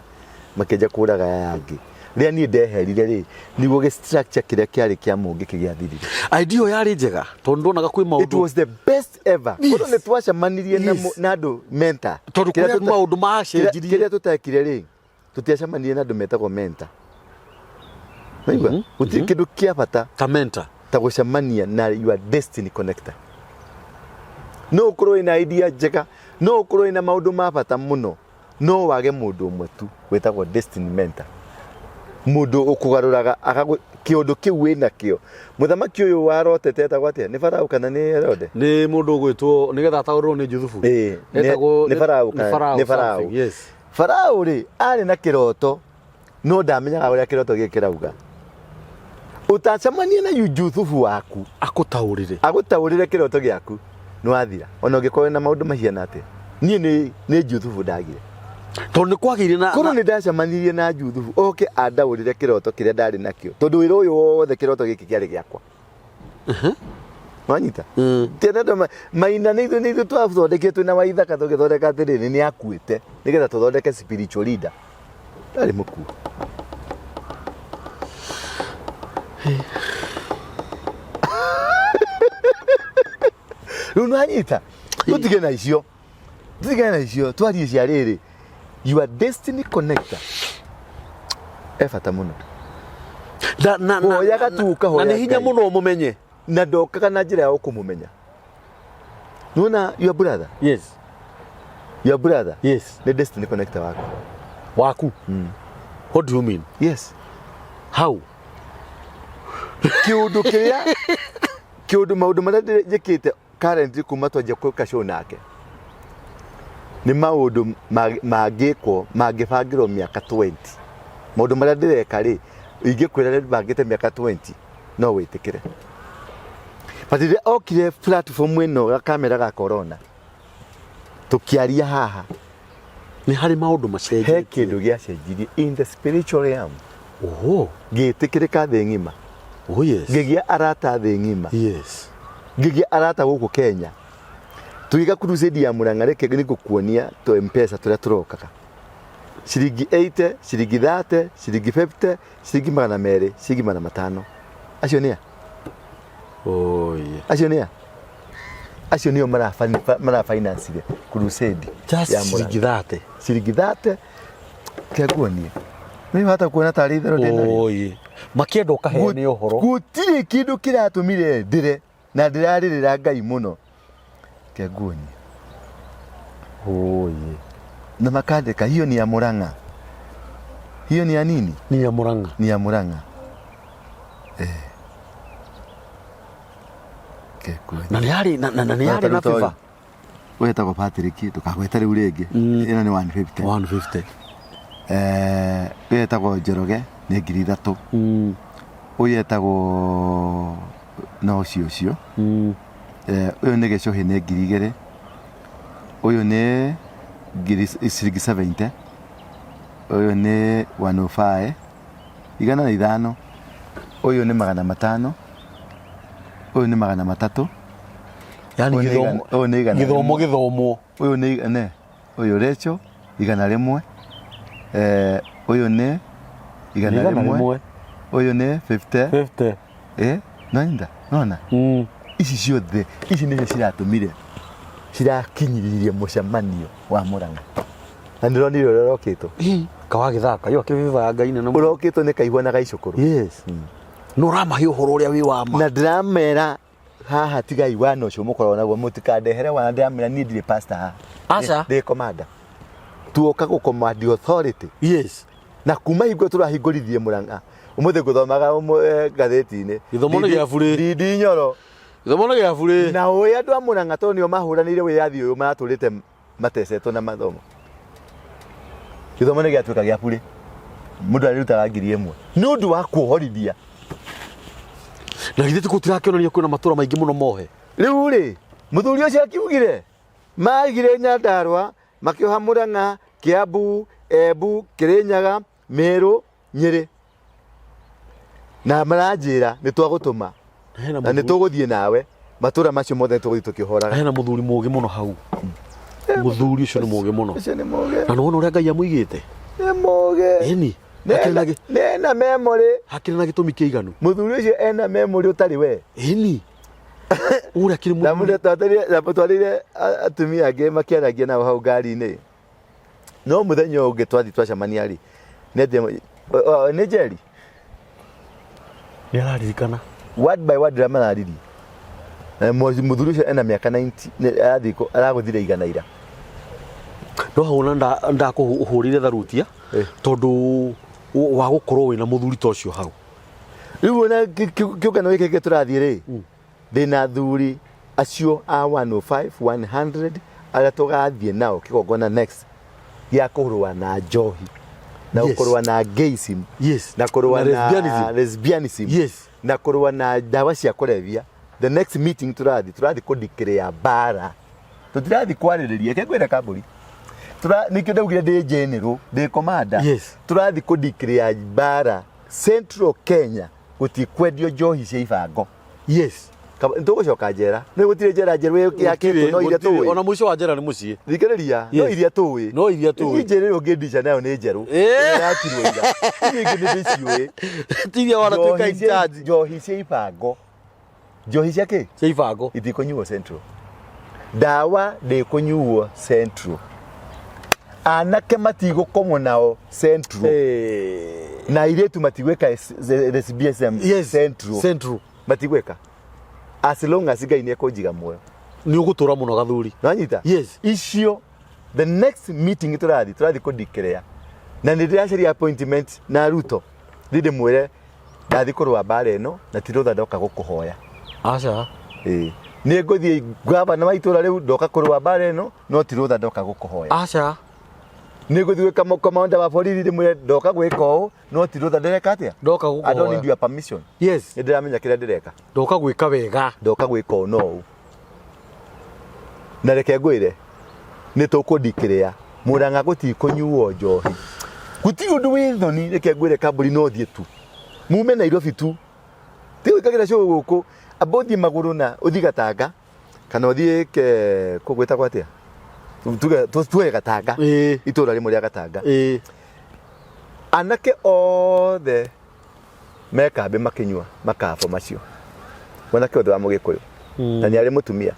makĩanjia kũraga aya angĩ rĩrĩa niĩ ndeherire rĩ nĩguo gĩ structure kĩrĩa kĩarĩ kĩa Mũngĩkĩ gĩathirire. Idea ĩyo yarĩ njega tondũ ndonaga kwĩ It maũndũ was the best ever. Yes. Tondũ nĩ twacemanirie na Yes. na andũ mentor. Tondũ Kĩrĩa kũrĩ maũndũ macenjirie. Kĩrĩa tũtekire rĩ tũtiacemanirie na andũ metagwo mentor. Waigua? Gũtirĩ kĩndũ kĩa bata ta mentor. Ta gũcemania na your destiny connector. No ũkorwo wĩna idea njega, no ũkorwo wĩna maũndũ ma bata mũno, no wage mũndũ ũmwe tu wĩtagwo destiny mentor. Mũndũ ũkũgarũraga kĩũndũ kĩu wĩnakĩo. Mũthamaki ũyũ warotete etagwo atĩa? Nĩ Farao kana nĩ Herode? Nĩ mũndũ ũgwĩtwo nĩgetha ataũrĩrwo nĩ Juthubu. Ĩĩ, Etagwo nĩ Farao nĩ kana Farao nĩ Farao. something, yes. Farao rĩ arĩ na kĩroto no ndamenyaga ũrĩa kĩroto gĩkĩ kĩrauga. Ũtacemania na Juthubu waku akũtaũrĩre, agũtaũrĩre kĩroto gĩaku nĩ wathira, ona ũngĩkorwo na maũndũ mahiana atĩa. Niĩ nĩ Juthubu ndagire. Tondũ nĩ kwagĩire na Korwo nĩ ndacemanirie na Juthubu oke andaũrĩre kĩroto kĩrĩa ndarĩ nakĩo, tondũ wĩra ũyũ wothe kĩroto gĩkĩ kĩarĩ gĩakwa. Wanyita? Tena ndo Maina nĩ ithuĩ twathondekire twĩna Waithaka tũgĩthondeka atĩrĩrĩ nĩ akuĩte nĩgetha tũthondeke spiritual leader. Ndarĩ mũkuo. Rĩu nĩwanyita? Tũtige na icio. Tũtige na icio twarie cia rĩrĩ. Your destiny connector e bata mũno. Na Hoyaga tu ũkahoya na nĩ hinya Ngai. mũno ũmũmenye. Na ndokaga na njĩra ya ũkũmũmenya. Nĩwona your brother? Yes. Your brother? Yes. Nĩ destiny connector waku. Waku? What do you mean? Yes. How? Kĩũndũ kĩrĩa kĩũndũ maũndũ marĩa njĩkĩte currently kuma twanjia gwĩka show nake nĩ maũndũ mangĩkwo mangĩbangĩrwo mĩaka 20. Maũndũ marĩa ndĩreka rĩ, ingĩkwĩra nĩ bangĩte mĩaka 20 no wĩtĩkĩre. But rĩrĩa okire platform ĩno ya kamera ga corona tũkĩaria haha, nĩ harĩ maũndũ he macenjetie. Kĩndũ gĩacenjirie in the spiritual realm. Oho. Ngĩtĩkĩrĩka thĩ ng'ima. Oh yes. Ngĩgĩa arata thĩ ng'ima. Ngĩgĩa arata gũkũ Kenya. Tũgĩka crusade ya Murang'a, reke nĩ ngũkuonia tũ M-Pesa tũrĩa tũrokaga. Ciringi 80, ciringi 30, ciringi 50, ciringi 200, ciringi 500. Acio nĩ a? Oh yeah. Acio nĩ a? Acio nĩo marafinancire crusade Just ya Murang'a. ciringi 30. Ciringi 30. Ke nguonie. Nĩ wahota kuona tarĩ itherũ ndĩnarĩo. Oh yeah. Makĩenda ũkaheane ũhoro. Gũtirĩ kĩndũ kĩratũmire ndĩre na ndĩrarĩrĩra Ngai mũno. Ke nguonie. Oye. Na makandĩka hiyo ni ya Murang'a, hiyo ni ya nini? Ni ya Murang'a. Ni ya Murang'a eh. Kekwe. Na nĩ yarĩ na nĩ yarĩ na fever. Wetagwo Patrick, ndũkagwete rĩu rĩngĩ. Ĩno nĩ 150. 150. Eh, ũyũ etagwo Njoroge nĩ 3000. Ũyũ etagwo no ũcio ũcio. Eh, ũyũ nĩ Gĩcũhĩ nĩ 2000. Ũyũ nĩ ngiri ciringi 70. Ũyũ nĩ 105 105. Ũyũ nĩ 500. Ũyũ nĩ 300. Yani Ũyũ nĩ gĩthomo ũyũ nĩ igana gĩthomo rĩmwe. Gĩthomo. Ũyũ nĩ ne ũyũ Rachel 100. Eh, ũyũ nĩ igana Igana rĩmwe. rĩmwe. Ũyũ nĩ 50. 50. Eh, nonyita nona ici ciothe ici nĩcio ciratũmire cirakinyiririe mũcemanio wa Murang'a na nĩronire ũrĩa ũrokĩtwo. Ĩ, kawagĩthaka yo akĩbĩba ya Ngai nene mũno. Ũrokĩtwo nĩ kaihua na gaicũkũrũ. Yes. No ũramahe ũhoro ũrĩa wĩ wa ma. Na ndĩramera haha tigai wana ũcio mũkoragwo naguo, mũtikandehere wana. Ndĩramera niĩ ndirĩ pastor haha. Aca. Ndĩ commander, tuoka gũ command authority. Na kuma hingo tũrahingũrithie Murang'a ũmũthĩ ngũthomaga ngathĩti-inĩ. Gĩthomo nĩ gĩa burĩ. Ndindi Nyoro. Gĩthomo nĩ gĩa burĩ. Na ũĩ andũ a Murang'a tondũ nĩo mahũranĩire wĩyathi ũyũ maratũrĩte matecetwo na mathomo, gĩthomo nĩ gĩatuĩka gĩa burĩ, mũndũ arĩrutaga 1000 nĩ ũndũ wa kuohorithia. Na githĩ ti gũtirakĩonania kwĩna matũra maingĩ mũno mohe? Rĩu rĩ, mũthuri ũcio akiugire maigire Nyandarua, makĩoha Murang'a, Kiambu, Embu, Kirinyaga, Meru, Nyĩrĩ, na maranjĩra nĩ twagũtũma Hena na nĩ tũgũthiĩ nawe matũra macio mothe, nĩ tũgũthiĩ tũkĩũhoraga. Hena mũthuri mũgĩ mũno hau, mũthuri ũcio nĩ mũgĩ mũno. Ũcio nĩ mũgĩ. Na nĩwona ũrĩa Ngai amũigĩte. Nĩ mũgĩ. Ĩni hakĩrĩ na Nena memory. Hakĩrĩ na gĩtũmi kĩiganu. Mũthuri ũcio ena memory ũtarĩ we. Ĩni ũrĩa akĩrĩ mũthuri. Ndamũtwarĩire atumia angĩ makĩaragia nao hau ngari-inĩ, no mũthenya ũyũ ũngĩ twathiĩ twacemania rĩ, nĩ Njeri. Nĩ araririkana. Word by word ũrĩa mararirie. Na mũthuri ũcio ena mĩaka 90 arathiĩ aragũthire 100 ira. No hau ona ndakũhũrĩire tharutia tondũ wa gũkorwo wĩna mũthuri ta ũcio hau. Rĩu ona kĩũngano gĩkĩ gĩkĩ tũrathiĩ rĩ, ndĩna athuri acio a 105 100 arĩa tũgathiĩ nao kĩgongona next gĩa kũrũa na njohi na kũrũa na gayism na kũrũa Na na lesbianism. Lesbianism na kũrũa na ndawa cia kũrebia. The next meeting tũrathiĩ kũdeclare mbara, tũtirathiĩ kwarĩrĩria. Reke ngwĩre kambũri. Nĩkĩo ndaugire ndĩ general, ndĩ commander. Tũrathiĩ kũdeclare mbara Central Kenya, gũtikwendio njohi cia ibango. Nĩtũgũcoka njera, nĩ gũtirĩ njera njerũ yakĩtwo, no iria Gũtirĩ. tũĩ. Ona mũico wa njera nĩ mũciĩ. Thikĩrĩria, no iria tũĩ. No iria tũĩ. Niĩ njĩra ĩyo ũngĩndica nayo nĩ njerũ. Ĩrĩa yakirwo ira. Icio ingĩ nĩ ndĩciũĩ. Tiria wanatuĩka Njohi in charge. Njohi cia ibango, njohi cia kĩ? Cia ibango. Itikũnyuo Central, ndawa ndĩkũnyuo Central, anake matigũkomwo nao Central, na airĩtu matigwĩka lesbianism Central. Central. Matigwĩka as long as Ngai nĩ ekũnjiga muoyo. Nĩ ũgũtũra mũno gathuri. Nanyita. Yes. Icio the next meeting tũrathiĩ kũdeclare, na nĩ ndĩracaria appointment na Ruto, thiĩ ndĩmwĩre ndathiĩ kũrũa mbara ĩno na ti rũtha ndoka gũkũhoya. Aca. Ĩĩ, nĩ ngũthiĩ gavana wa itũra rĩu, ndoka kũrũa mbara ĩno no ti rũtha ndoka gũkũhoya. Aca. Nĩ ngũthiĩ gwĩka commander wa borithi, ndĩmwĩre ndoka gwĩka ũũ no ti rũtha ndĩreka atĩa. Ndoka I don't need gũkũhoya. your permission. Nĩ ndĩramenya kĩrĩa ndĩreka. Ndoka gwĩka wega. Ndoka gwĩka ũũ no ũũ, na reke ngwĩre nĩ tũkũndikĩrĩa Murang'a gũtikũnyuo njohi, gũtirĩ ũndũ wĩ thoni. Reke ngwĩre kambũri, no thiĩ tu mume Nairobi tu, ti gwĩkagĩra cũũ gũkũ, amba ũthiĩ magũrũ na ũthiĩ Gatanga kana ũthiĩ ke kũ gwĩtagwo atĩa, tuge tuge Gatanga, itũra rĩmwe rĩa Gatanga. Anake othe me kambĩ makĩnyua makabo macio, mwanake othe wa Mũgĩkũyũ na nĩ arĩ mũtumia.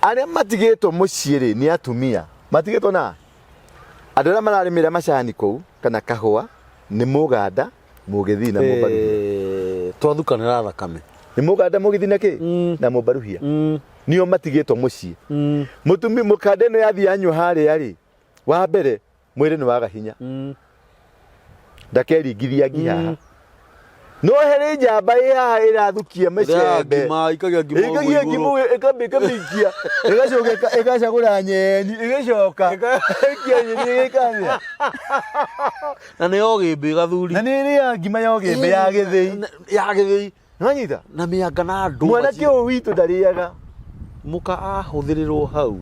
Arĩa matigĩtwo mũciĩ rĩ, nĩ atumia matigĩtwo na andũ arĩa mararĩmĩra macani kũu kana kahũa nĩ Mũganda, Mũgĩthii na Mũmbaruhia. Twathukanĩra thakame. Nĩ Mũganda, Mũgĩthii na kĩ na Mũmbaruhia. Nĩo matigĩtwo mũciĩ. Mũtumi mũkanda ĩno yathiĩ yanyua harĩa rĩ, wa mbere mwĩrĩ nĩ waga hinya. Ndakeringithia ngi haha. No harĩ njamba ĩ haha ĩrathukia mĩcembe. Ngima ikagia ngima ũguo Ĩkagia ngima igũrũ. ũguo, ĩkamĩikia ĩgacoka ĩgacagũra nyeni ĩgĩcoka ĩkia nyeni ĩgĩkamĩa Na nĩ ogĩmbĩ gathuri. Na nĩ ĩrĩaga ngima ya ũgĩmbĩ ya gĩthĩi. Ya gĩthĩi. Nĩwanyita? Na mĩanga na ndũma. Mwanake ũyũ witũ ndarĩaga. Mũka ahũthĩrĩrwo hau.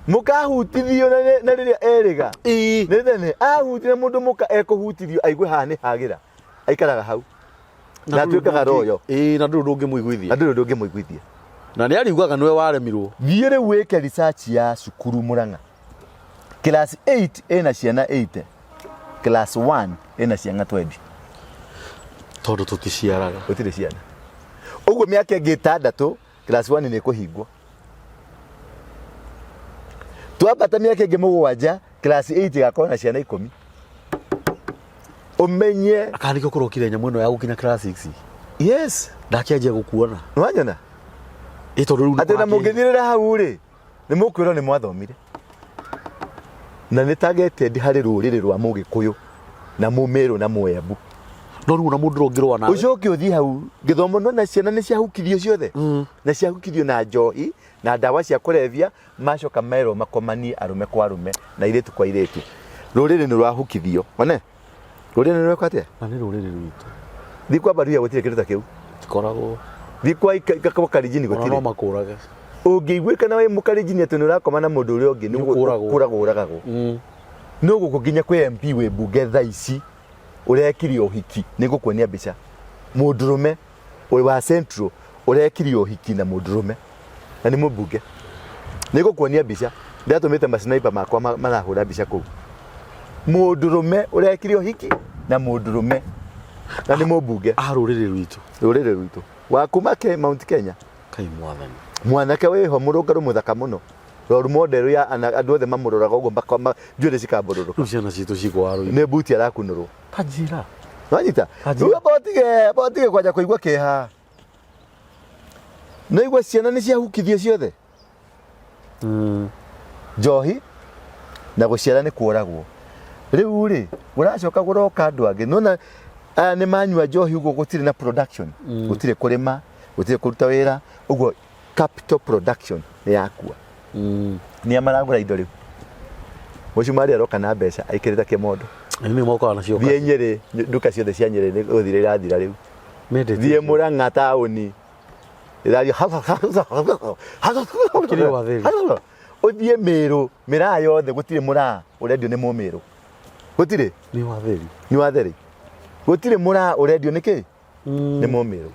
Mũka ahutithio na rĩrĩa erĩga. Ĩĩ. Nĩ tene ahutire mũndũ mũka ekũhutithio aigue haha nĩ hagĩra. Aikaraga hau. Na atuĩkaga royo. Ĩĩ na ndũrĩ ũndũ ũngĩmũiguithia. Na ndũrĩ ũndũ ũngĩmũiguithia. Na nĩ ariugaga nĩwe waremirwo. Thiĩ rĩu wĩke research ya cukuru Murang'a. Class 8 ĩna ciana 80. Class 1 ĩna ciana 20. Tondũ tũticiaraga. Gũtirĩ ciana. Ũguo mĩaka ĩngĩ ĩtandatũ class 1 nĩ ĩkũhingwo. Twambata mĩaka ĩngĩ mũgwanja class 8 ĩgakorwo na ciana ikũmi. Ũmenye. Kana nĩkĩo kũrokire nyamũ ĩno ya gũkinya class 6. Yes. Ndakĩanjia gũkuona. Nĩwanyona? Ĩ tondũ rĩu Atĩ na mũngĩthirĩra hau rĩ, nĩ mũkwĩrwo nĩ mwathomire. Na nĩ targeted harĩ rũrĩrĩ rwa Mũgĩkũyũ na Mũmĩrũ na Mũembu. No rĩu ona mũndũ ũngĩrũa nawe. Ũcoke ũthiĩ hau gĩthomo no na ciana nĩ ciahukithio ciothe. Na ciahukithio na njohi na ndawa cia kũrebia macoka merwo makomanie arũme kwa arũme na airĩtu kwa airĩtu. Rũrĩrĩ nĩ rwahukithio. One? Rũrĩrĩ nĩ rweka atĩa? Na nĩ rũrĩrĩ rwitũ. Thiĩ kwa Baruya gũtirĩ kĩndũ ta kĩu. Tikoragwo. Thiĩ kwa kwa Karinjini Ona gũtirĩ. no makũrage. Ũngĩiguĩka na wĩ mũkarinjini atĩ nĩ ũrakoma na mũndũ ũrĩa ũngĩ nĩ Nĩ ũkũragwo. kũragwo ũragagwo. No gũkũ nginya kwĩ MP wĩ mbunge thaa ici ũrekire ũhiki nĩ ngũkuonia mbica. Mũndũrũme ũrĩ wa Central ũrekire ũhiki na mũndũrũme na nĩ mũmbunge. Nĩ ngũkuonia mbica. Ndĩratũmĩte masniper makwa marahũra mbica kũu. Mũndũrũme ũrekire ũhiki na mũndũrũme na nĩ mũmbunge. A rũrĩrĩ rwitũ. Rũrĩrĩ rwitũ. Wa kuma Mount Kenya. Kai mwathani. Mwanake wĩho mũrũngarũ mũthaka mũno. Role model ya andũ othe mamũroraga ũguo njuĩrĩ cikambũrũrũka. Rĩu ciana citũ cikwa rũi. Nĩ buti arakunũrwo. Kanjĩra. Wanyita? Kanjĩra. Rĩu amba ũtige kwanja kũigua kĩeha. No igua ciana nĩ ciahukithio ciothe. Njohi na gũciara nĩ kũoragwo. Rĩu rĩ, ũracoka gũroka andũ angĩ. Nĩwona aya nĩ manyua njohi ũguo gũtirĩ na production. Gũtirĩ kũrĩma, gũtirĩ kũruta wĩra, ũguo capital production nĩ yakua. Nĩa maragũra indo rĩu? Mũcumarĩ aroka na mbeca aikĩrĩte kĩmondo. Nĩ mokaga nacio. Thiĩ Nyĩrĩ, nduka ciothe cia Nyĩrĩ nĩ gũthira irathira rĩu. Mendete. Thiĩ Mũrang'a taũni. Ĩraria Ũkĩrĩ watheri. Ũthiĩ Mĩrũ, mĩraa yothe gũtirĩ mũraa ũrendio nĩ mũmĩrũ. Gũtirĩ? Nĩ watheri. Nĩ watheri. Gũtirĩ mũraa ũrendio nĩ kĩ? Nĩ mũmĩrũ.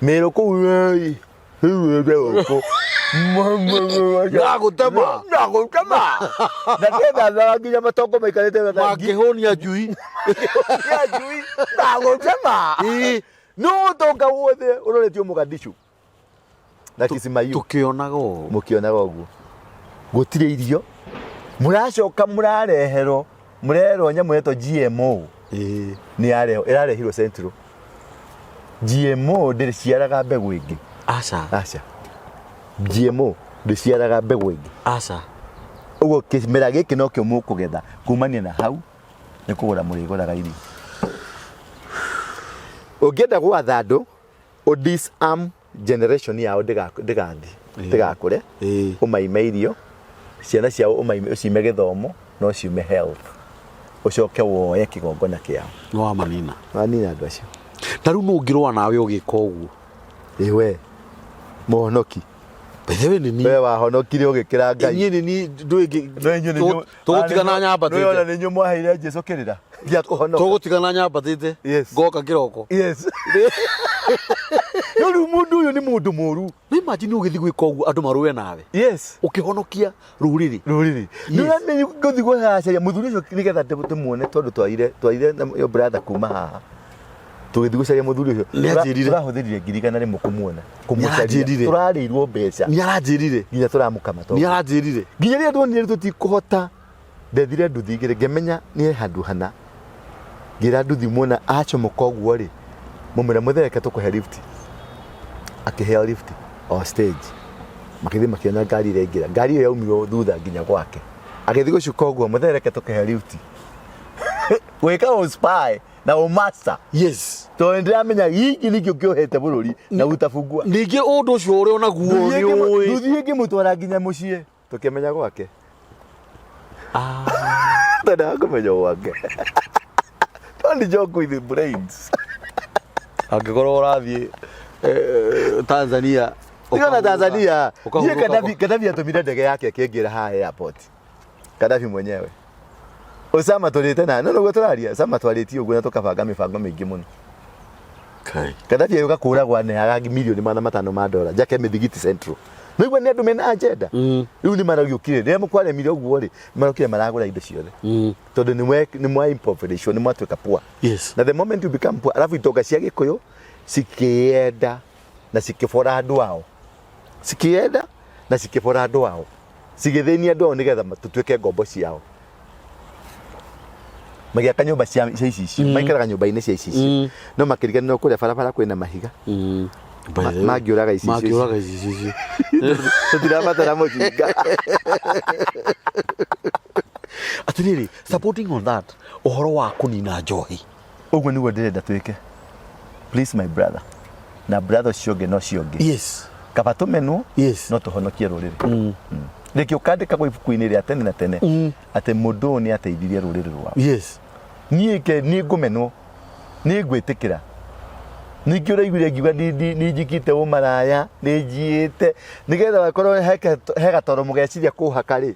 Mĩrũ kũu gũkũ. Ndagũtema. Ndagũtema. Na ndethathaga nginya matongo maikarĩte wega. Makĩhũnia njui. Ya njui. Ndagũtema. Ĩĩ. No ũtonga wothe ũroretio Mogadishu na Kisimayu. Tũkĩonaga ũũ. Mũkĩonaga ũguo. Gũtirĩ irio. Mũracoka mũrareherwo, mũrerwo nyamũ ĩtwo GMO. Ĩĩ. Nĩ yarehwo, ĩrarehirwo Central. GMO ndĩciaraga mbegũ ĩngĩ. Aca. Aca. GMO ndĩciaraga mbegũ ĩngĩ. Aca. Ũguo kĩmera gĩkĩ nokĩo mũkũgetha kumania na hau nĩ kũgũra mũrĩgũraga irio. Ũngĩenda gwatha andũ, ũ disarm generation yao ndĩgathiĩ, ndĩgakũre, ũmaime irio, ciana ciao ũmaime ũcime gĩthomo no ciume health. Ũcoke woe kĩgongona kĩao. Nĩ wamanina. Wanina andũ acio. Na rĩu nũ ũngĩrũa nawe ũgĩka ũguo? Ĩ we mũhonoki. By the way nĩ niĩ. We wahonokire ũgĩkĩra Ngai. Inyuĩ nĩ niĩ ndũĩ No inyuĩ nĩ inyuĩ- tũgũtigana Nĩ ona nyambatĩte. nĩ inyuĩ mwaheire Jesu kĩrĩra gĩa kũhonoka. Tũgũtigana nyambatĩte. Yes. Ngoka kĩroko. Yes. No rĩu mũndũ ũyũ nĩ mũndũ mũru. Nĩ imagine ũgĩthiĩ gwĩka ũguo andũ marũe nawe. Yes. Ũkĩhonokia rũrĩrĩ. Rũrĩrĩ. Nĩ ũramenya ngũthiĩ gũcaria mũthuri ũcio nĩgetha tũmuone tondũ twaire twaire na your brother kuma haha. Tũgĩthiĩ gũcaria mũthuri ũcio. Nĩ anjĩrire. Tũrahũthĩrire 100,000 kũmuona. Kũmũcaria. Nĩ aranjĩrire. Tũrarĩirwo mbeca. Nĩ aranjĩrire. Nginya tũramũkama Nĩ aranjĩrire. Nginya rĩrĩa tuonire tũtikũhota ndethire nduthi igĩrĩ ngĩmenya nĩ handũ hana. Ngĩra nduthi muona acomoka ũguo rĩ, mũmwĩre mũthereke tũkũhe lift. Akĩheo lift o stage. Magĩthiĩ makĩona ngari ĩraingĩra. Ngari ĩyo yaumirwo thutha nginya gwake. Agĩthiĩ gũcuka ũguo, mũthee reke tũkĩhe lift. Gwĩka ũ spy na ũ master. Tondũ nĩndĩramenya gĩkĩ nĩkĩo kĩohete bũrũri na utabungua. Ningĩ ũndũ ũcio ũrĩ onaguo nĩ ũĩ. Nduthi ĩngĩmũtwara nginya mũciĩ tũkĩmenya gwake. Twendaga kũmenya gwake. Don't joke with the brains. Angĩkorwo ũrathiĩ Tanzania. Tiga na Tanzania. Niĩ Ũkahurũka Gaddafi Gaddafi atũmire ndege yake akĩingĩra haha airport. Gaddafi mwenyewe. Osama tũrĩte na no nĩguo tũraria. Osama twarĩtie ũguo na tũkabanga mĩbango mĩingĩ mũno. Kai. Gaddafi agĩũka kũragwo aneaga milioni 500 ma dola njake mĩthigiti Central. Nĩguo nĩ andũ mena agenda. Rĩu nĩ maragĩũkire rĩrĩa mũkwaremire ũguo rĩ, marokire maragũra indo ciothe. Tondũ nĩ mwa impoverishwo, nĩ mwatuĩka poor. Na the moment you become poor, alafu itonga cia Gĩkũyũ cikĩenda na cikĩbora andũ ao. Cikĩenda na cikĩbora andũ ao. Cigĩthĩnia andũ ao nĩgetha tũtuĩke ngombo ciao. Magĩaka nyũmba cia icicio, maikaraga nyũmba-inĩ cia icicio. No makĩriganĩrwo kũrĩa barabara kwĩna mahiga. Mangĩũraga icicio icio. Mangĩũraga icicio icio. Tũtirabatara mũcinga. Atĩrĩrĩ, supporting on that, ũhoro wa kũnina njohi. Ũguo nĩguo ndĩrenda twĩke. Please my brother. Na brother ũcio ũngĩ na ũcio ũngĩ. Kaba tũmenwo no tũhonokie rũrĩrĩ. Rĩngĩ ũkandĩkagwo ibuku-inĩ rĩa tene na tene atĩ mũndũ ũyũ nĩ ateithirie rũrĩrĩ rwao. Niĩ ke niĩ ngũmenwo, niĩ ngwĩtĩkĩra. Ningĩ ũraiguire ngiuga nĩ njikite ũmaraya, nĩ njiĩte, nĩgetha wakorwo he gatoro mũgeciria kũhaka rĩ,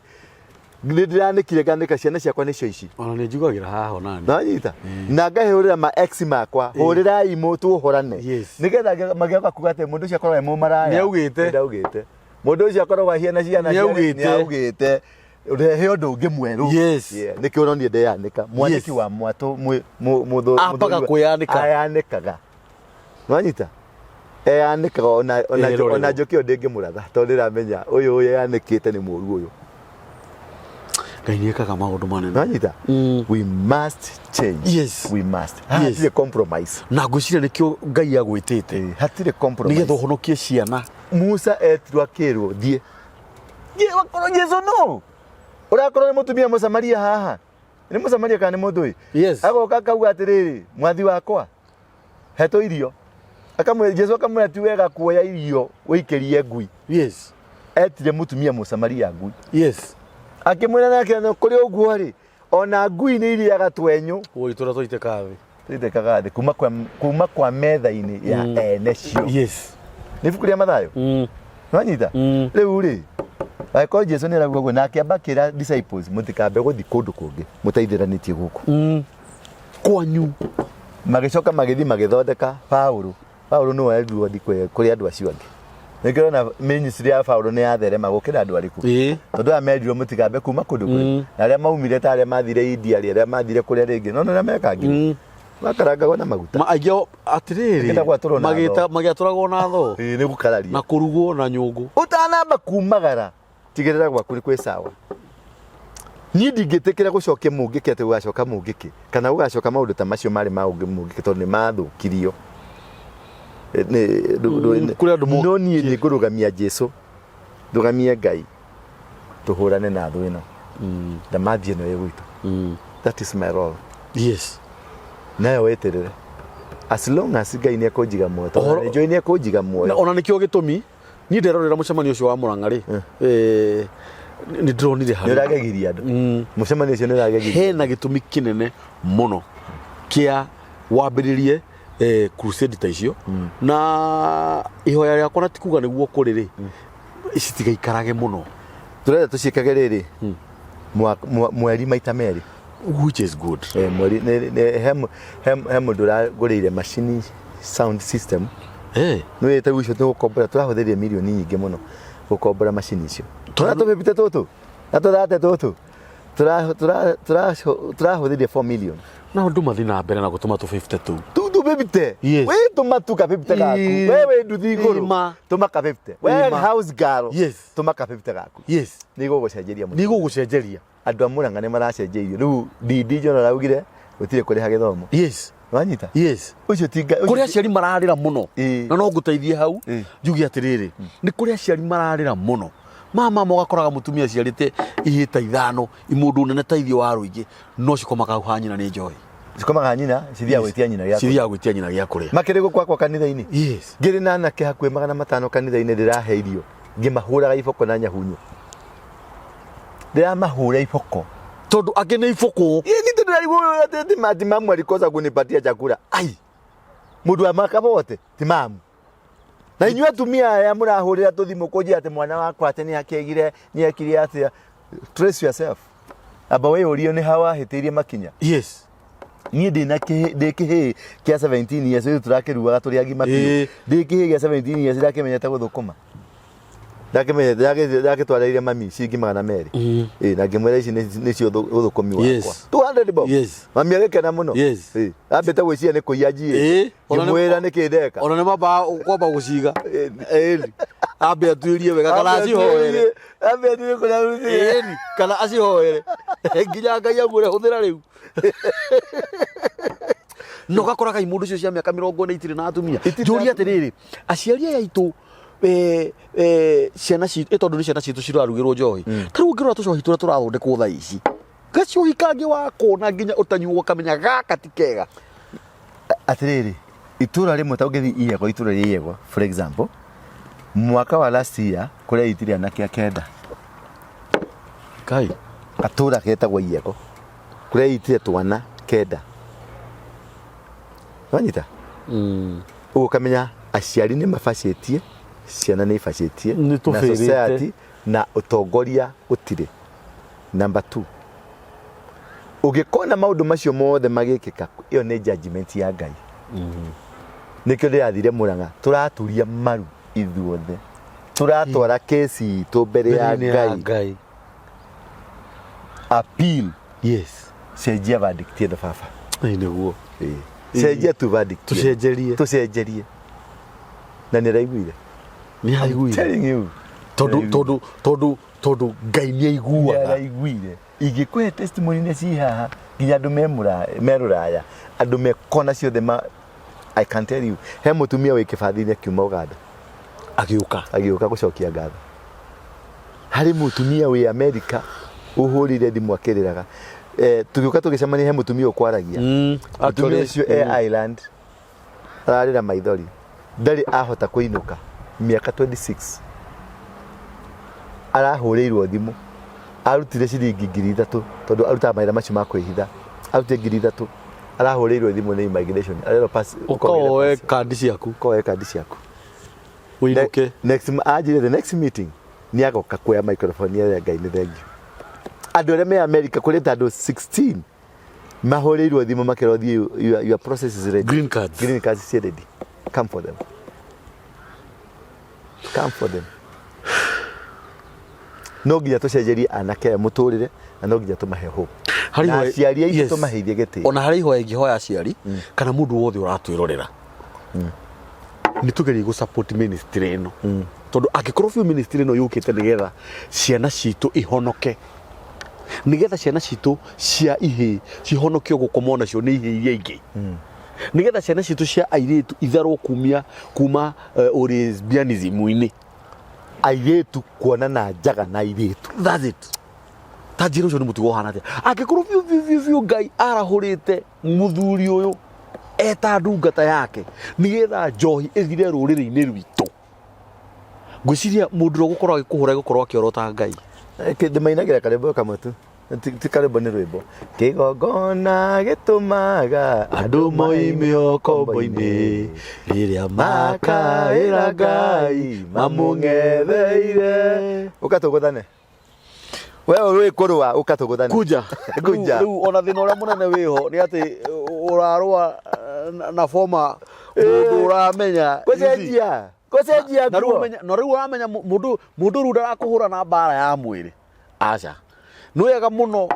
nĩ ndĩranĩkire nganĩka ciana ciakwa nĩcio ici. Ona nĩ njugagĩra haha ona niĩ. Nanyita na ngahũrĩra ma ex makwa hũrĩrai mũ tũhũrane nĩgetha magĩoka kuga atĩ mũndũ ũcio akorwo e mũmaraya. Nĩaugĩte. Nĩaugĩte. Mũndũ ũcio akoragwo ahiana ciana Nĩaugĩte. Nĩaugĩte. Rehe ũndũ ũngĩ mwerũ. Nĩkĩo ũronire ndeyanĩka. Mwanĩki wa mwatũ Ambaga kwĩyanĩka. Ayanĩkaga. Nwanyita? Eyanĩkaga Ĩrorerwo. ona njũkĩ ĩyo ndĩngĩmũratha tondũ ndĩramenya ũyũ ũyũ eyanĩkĩte nĩ mũru ũyũ. Ngai nĩekaga maũndũ manene. Nwanyita? We must change. We must. Hatirĩ compromise. Na ngwĩciria nĩkĩo Ngai agwĩtĩte. Hatirĩ compromise. Nĩgetha ũhonokie ciana. Musa etirwo akĩrwo thiĩ. Thiĩ wakorwo Jesu no. Ũrakorwo nĩ mũtumia Mũsamaria haha. Nĩ Mũsamaria kana nĩ mũndũ ũyũ? Agoka akauga atĩrĩrĩ, mwathi wakwa, hetwo irio. Akamwĩra Jesu akamwĩra ti wega kuoya irio ũikĩrie ngui. Etire mũtumia Mũsamaria ngui. Akĩmwĩra nake no kũrĩ ũguo rĩ, ona ngui nĩ irĩaga twenyũ. Oi tũrĩa twaitĩkaga thĩ. Tũitĩkaga thĩ kuma kwa metha-inĩ ya ene cio. Nĩ ibuku rĩa Mathayo? Nĩwanyita? Rĩu rĩ, angĩkorwo Jesu nĩ arauga ũguo na akĩamba akĩra disciples mũtikambe gũthiĩ kũndũ kũngĩ mũteithĩranĩtie gũkũ. Kwanyu. Magĩcoka magĩthiĩ magĩthondeka Paũlũ. Paũlũ nĩwe werirwo athiĩ kũrĩ andũ acio angĩ. Nĩkĩo ũrona ministry ya Paũlũ nĩ yatherema gũkĩra andũ arĩkũ. Tondũ aya merirwo mũtikambe kuma kũndũ kũrĩ. Na arĩa maumire ta arĩa mathire India rĩ, arĩa mathire kũrĩa rĩngĩ. No nĩ mekangire. Makarangagwo na maguta. Ma aingĩ ao atĩrĩrĩ, Makĩenda gwatũrwo na thoo. magĩatũragwo na thoo. Ĩĩ, nĩ gũkararia. Na kũrugwo na nyũngũ. Ũtanamba kumagara, tigĩrĩra gwaku nĩ kwĩ sawa. Niĩ ndingĩtĩkĩra gũcokia mũngĩkĩ atĩ gũgacoka mũngĩkĩ, kana gũgacoka maũndũ ta macio marĩ ma mũngĩkĩ tondũ nĩ mathũkirio. Kũrĩ andũ No niĩ nĩ ngũrũgamia Jesu, ndũgamie Ngai, tũhũrane na thũ ĩno. Ndamathi ĩno ĩ gwitũ. That is my role. Nayo wĩtĩrĩre. As long as Ngai nĩ ekũnjiga muoyo, tondũ nĩ njũĩ nĩ ekũnjiga muoyo. Na ona nĩkĩo gĩtũmi niĩ nderorera mũcemanio ũcio wa Mũrang'a rĩ, nĩ ndĩronire Nĩ harĩa. ũragegirie andũ. Mũcemanio ũcio nĩ ũragegirie. Hena gĩtũmi kĩnene mũno kĩa wambĩrĩrie crusade ta icio. Na ihoya rĩakwa na ti kuga nĩguo kũrĩ rĩ, citigaikarage mũno. Tũrenda tũciĩkage rĩrĩ, mweri maita merĩ. Which is good. Mweri, nĩ, nĩ, he, he, he mũndũ ũrangũrĩire macini sound system. Nĩ wĩte ũcio tũgũkombora, tũrahũthĩrire mirioni nyingĩ mũno gũkombora macini icio. Tũrona tũbĩbite tũtũ, na tũthate tũtũ. Tũrahũthĩrire 4 million. Na andũ mathiĩ na mbere na gũtũma tũbĩbite tũu. Tũu tũbĩbite? We tũma tu kabĩbite gaku. We wĩ nduthi igũrũ. Tũma kabĩbite. We house girl. Tũma kabĩbite gaku. Nĩ igũgũcenjeria mũno. Nĩ igũgũcenjeria. Andũ a Murang'a nĩ maracenjeirio. Rĩu Ndindi John araugire gũtirĩ kũrĩha gĩthomo. Wanyita? Yes. Ũcio ti Ngai. Kũrĩ aciari mararĩra mũno. Ĩĩ. Na no ngũteithie hau. Ĩĩ. Njuge atĩrĩrĩ, nĩ kũrĩ aciari mararĩra mũno. Mama mama ũgakoraga mũtumia aciarĩte ihĩĩ ta ithano, imũndũ nene ta ithiĩ wa rũingĩ, no cikomaga hau ha nyina nĩ njohi. Cikomaga nyina, cithiaga gwĩtia nyina gĩa kũrĩa. Cithiaga gwĩtia nyina gĩa kũrĩa. Makĩrĩ gũkũ gwakwa kanitha-inĩ. Yes. Ngĩrĩ na anake hakuhĩ 500 kanitha-inĩ ndĩrahe irio, ngĩmahũraga iboko na nyahunyo. Ndĩramahũra iboko. Tondũ angĩ nĩ iboko. Ĩĩ nĩ tondũ ndarigwo atĩ ti mamu alikosa kunipatia chakula. Ai. Mũndũ wa maka bote ti mamu. Na inyuĩ atumia aya mũrahũrĩra tũthimũ kũnjĩra atĩ mwana wakwa atĩ nĩ akĩgire nĩ ekire atĩa. Trace yourself. Amba wĩyũrie nĩ ha wahĩtĩirie makinya. Yes. Niĩ ndĩ na kĩhĩ ndĩ kĩhĩĩ kĩa 17 years rĩu tũrakĩruaga tũrĩ agima biũ. Ĩĩ. Ndĩ kĩhĩĩ gĩa 17 years ndakĩmenyete gũthũkũma. Ndakĩmenyete ndakĩtwarĩire mami ciringi 200. Ĩĩ na ngĩmwĩra ici nĩcio ũthũkũmi wakwa. Yes. 200 bob. Yes. Mami agĩkena mũno. Yes. Ĩĩ. Ambĩte gwĩciria nĩ kũiya njiĩte. Ĩĩ. Ona nĩ- Ngĩmwĩra nĩkĩ ndeka. Ona nĩ mambaga kwamba gũciga. Ĩni. Ambe atuĩrie wega kana acihoere. Ambe atuĩrie kũrĩa arutire. Ĩni. Kana acihoere. Nginya Ngai amwĩre hũthĩra rĩu. Na ũgakoraga imũndũ icio cia mĩaka 40 itirĩ na atumia. Itirĩ na Njũrie atumia. atĩrĩrĩ, aciari aya aitũ ciana citũ tondũ nĩ ciana citũ cirarugĩrwo njohi. Ta rĩu ũngĩrora tũcohi tũrĩa tũrathondekwo thaa ici, gacohi kangĩ wakona nginya ũtanyuo ũkamenya gaka ti kega. Atĩrĩrĩ, itũra rĩmwe ta ũngĩthiĩ Iyego, itũra rĩa Iyego for example, mwaka wa last year kũrĩa itire anake a kenda. Kai. Gatũra getagwo Iyego kũrĩa itire twana kenda. Wanyita? Ũguo ũkamenya aciari nĩ mabacĩtie, ciana nĩ ibacĩtie, Nĩ na tũbĩrĩte. society na ũtongoria gũtirĩ. Number two, ũngĩkona maũndũ macio mothe magĩkĩka, ĩyo nĩ judgment ya Ngai. Nĩkĩo ndĩrathire Mũrang'a, tũraturia maru ithuothe, tũratwara kesi itũ mbere ya Mbere-inĩ ya Ngai. Ngai. Appeal. Yes. Cenjia verdict ĩno baba. Ĩĩ nĩguo. Ĩĩ. Cenjia tu verdict. ĩno. Tũcenjerie. Tũcenjerie. Na nĩ araiguire. Nĩ araiguire. Telling you. Tondũ tondũ tondũ tondũ Ngai nĩ Nĩ aiguaga. araiguire. Ingĩkũhe testimony nĩ ci haha nginya andũ me mũraya, me rũraya, andũ me kona ciothe ma I can tell you. He mũtumia wĩ kĩbathi-inĩ akiuma Uganda. Agĩũka. Agĩũka gũcokia ngatho. Harĩ mũtumia wĩ Amerika ũhũrire thimũ akĩrĩraga. Tũgĩũka tũgĩcemania he mũtumia ũkwaragia. Mũtumia Actually, ũcio e Ireland ararĩra maithori. Ndarĩ ahota kũinũka mĩaka 26. Arahũrĩirwo thimũ. Arutire ciringi 3,000 tondũ arutaga mawĩra macio ma kwĩhitha. Arutire 3,000. Arahũrĩirwo thimũ nĩ immigration. Arerwo pass. Ũkoe kandi ciaku. Ũkoe kandi ciaku. Ũinũke. Next anjĩre the next meeting nĩ agoka kuoya microphone ya Ngai nĩ thengiũ. Andũ arĩa me America kũrĩ ta andũ 16 mahũrĩirwo thimũ makĩrwo thiĩ your process is ready. Green cards. Green cards is ready. Come for them. Come for them. No nginya tũcenjerie anake aya mũtũrĩre na no nginya tũmahe hope. Harĩ Na ihoya- aciari aitũ Yes. tũmaheithie gĩtĩo. Ona harĩ ihoya ingĩhoya aciari kana mũndũ wothe ũratwĩrorera nĩ tũgerie gũ support ministry ĩno tondũ angĩkorwo biũ ministry ĩno yũkĩte nĩgetha ciana citũ ihonoke, nĩgetha ciana citũ cia ihĩĩ cihonokio gũkomwo nacio nĩ ihĩĩ iria ingĩ, nĩgetha ciana citũ cia airĩtu itharwo kumia kuma lesbianism-inĩ, airĩtu kuonana njaga na airĩtu. That's it. Ta njĩra ũcio nĩ mũtugo ũhana atĩa angĩkorwo biũ biũ biũ biũ Ngai arahũrĩte mũthuri ũyũ eta ndungata yake nĩgetha njohi ĩthire rũrĩrĩ-inĩ rwitũ, ngwĩciria mũndũ ũrĩa ũgũkorwo agĩkũhũra egũkorwo akĩorota Ngai. Ndĩmainagĩra karwĩmbo kamwe tu. Ti karwĩmbo nĩ rwĩmbo. Kĩgongona gĩtũmaga andũ moime ũkombo-inĩ rĩrĩa makaĩra Ngai mamũng'etheire. Ũka tũgũthane. We ũrĩ kũrũa ũka tũgũthane. Kuja. Kuja. Rĩu ona thĩna ũrĩa mũnene wĩho nĩ atĩ ũrarũa na boma mũndũ ũramenya. Gũcenjia. Gũcenjia Na rĩu nguo. ũmenya- na rĩu ũramenya mũndũ rĩu ndarakũhũra na mbara ya mwĩrĩ. Aca. Nĩ wega mũno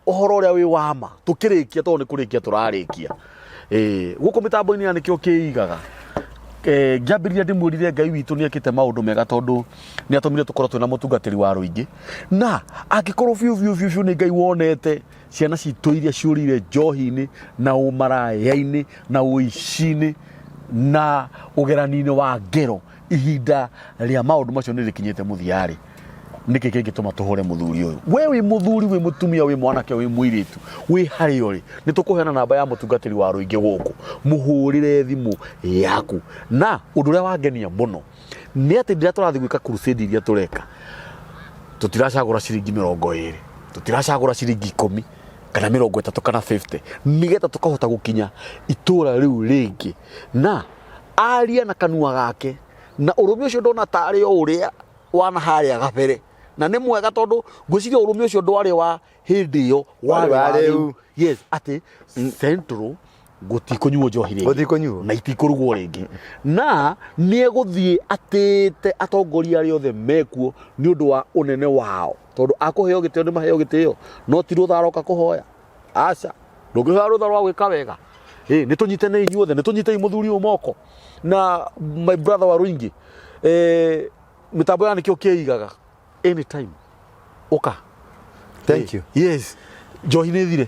ũhoro ũrĩa wĩ wa ma tũkĩrĩkia tondũ nĩ kũrĩkia tũrarĩkia. Gũkũ mĩtambo-inĩ ya nĩkĩo kĩigaga. Ngĩambĩrĩria ndĩmwĩrire Ngai witũ nĩ ekĩte maũndũ mega tondũ nĩ atũmire tũkorwo twĩna mũtungatĩri wa rũingĩ, na angĩkorwo biũ biũ biũ biũ nĩ Ngai wonete ciana citũ iria ciũrĩire njohi-inĩ na ũmaraya-inĩ na ũici-inĩ na ũgerani-inĩ wa ngero, ihinda rĩa maũndũ macio nĩ rĩkinyĩte mũthia-rĩ, nĩkĩ kĩngĩtũma tũhũre mũthuri ũyũ? We wĩ mũthuri, wĩ mũtumia, wĩ mwanake, wĩ mũirĩtu, wĩ harĩa ũrĩ, nĩ tũkũheana namba ya mũtungatĩri wa rũingĩ gũkũ, mũhũrĩre thimũ yaku. Na ũndũ ũrĩa wangenia mũno nĩ atĩ rĩrĩa tũrathiĩ gwĩka crusade iria tũreka, tũtiracagũra ciringi 20, tũtiracagũra ciringi 10 kana 30 kana 50, nĩgetha tũkahota gũkinya itũra rĩu rĩngĩ. Na aria na kanua gake, na ũrũme ũcio ndona tarĩ o ũrĩa wana harĩa gabere, na nĩ mwega tondũ ngwĩciria ũrũme ũcio ndwarĩ wa hĩndĩ ĩyo, warĩ wa rĩu. Yes, atĩ Central gũtikũnyuo njohi rĩngĩ. Gũtikũnyuo. Na itikũrugwo rĩngĩ, na nĩ egũthiĩ atĩte atongoria arĩa othe mekuo nĩ ũndũ wa ũnene wao, tondũ akũheo gĩtĩo nĩ maheo gĩtĩo, no ti rũtha aroka kũhoya. Aca, ndũngĩhoya rũtha rwa gwĩka wega. Ĩ nĩ tũnyitane inyuothe, nĩ tũnyitei mũthuri ũyũ moko na my brother wa Rũingĩ. Mĩtambo ya nĩkĩo kĩigaga anytime ũka. Thank you. Yes, njohi nĩ thire.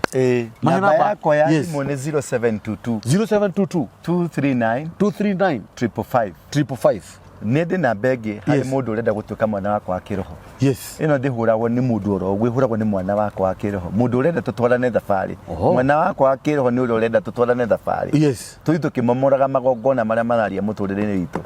Mahe namba namba. Yakwa ya thimũ nĩ 0722 0722 239 239 555. 555. Nĩ ndĩ namba ĩngĩ harĩ mũndũ ũrenda gũtuĩka mwana wakwa wa kĩroho. Ĩno ndĩhũragwo nĩ mũndũ oro ũguo, ĩhũragwo nĩ mwana wakwa wa kĩroho, mũndũ ũrenda tũtwarane thabarĩ. Mwana wakwa wa kĩroho nĩ ũrĩa ũrenda tũtwarane thabarĩ, tũthiĩ tũkĩmomoraga magongona marĩa mararia mũtũrĩre-inĩ witũ.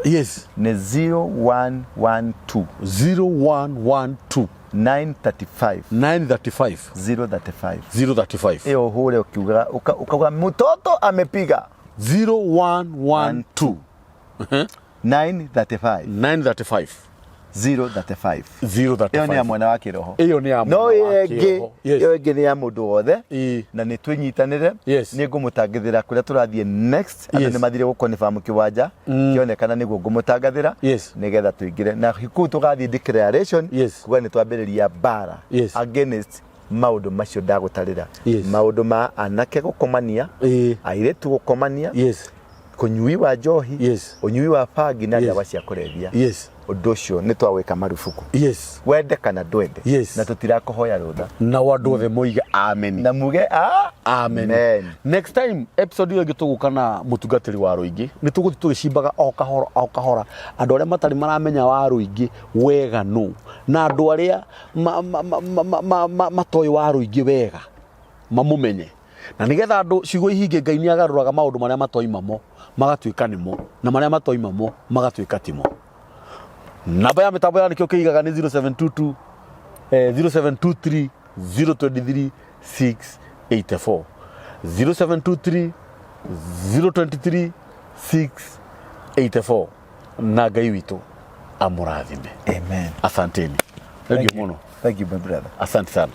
Nĩ 0112 0112 935 935 035. 035. Ĩyo ũhũre ũkiugaga ũkauga mtoto amepiga. 0112 935 935 035. 035. Ĩyo nĩ ya mwana wa kĩroho. Ĩyo nĩ ya no mwana wa ĩyo ĩngĩ kĩroho. Ĩyo ĩngĩ nĩ ya mũndũ wothe. Na nĩ twĩnyitanĩre. Nĩ ngũmũtangĩthĩra kũrĩa tũrathiĩ next. Andũ nĩ mathire gũkonifam kĩwanja kĩonekana nĩguo ngũmũtangathĩra, nĩgetha tũingĩre na kũu tũgathiĩ declaration kuga nĩ twambĩrĩria mbara against maũndũ macio ndagũtarĩra, maũndũ ma anake gũkomania, airĩtu gũkomania, kũnyui wa njohi, ũnyui wa bangi na ndawa cia kũrebia. Ũndũ ũcio nĩ twawĩka marubuku, wende kana ndwende. Na tũtirakũhoya rũtha. Nao andũ othe moige amen. Na muge a amen. Amen. Next time episode ĩyo ĩngĩ tũgũka na mũtungatĩri wa rũingĩ, nĩ tũgũthiĩ tũgĩcimbaga o kahora o kahora andũ arĩa matarĩ maramenya wa rũingĩ wega nũ, na andũ arĩa matoĩ wa rũingĩ wega mamũmenye, na nĩgetha andũ ciugo ihinge. Ngai nĩ agarũraga maũndũ marĩa matoima mo magatuĩka nĩmo, na marĩa matoima mo magatuĩka timo. Namba ya mĩtambo ya nĩkĩo kĩigaga nĩ 0722 0723 023 684, 0723 023 684. Na Ngai witũ amũrathime. Amen. Asanteni. Thank you mũno. Thank you, my brother. Asante sana.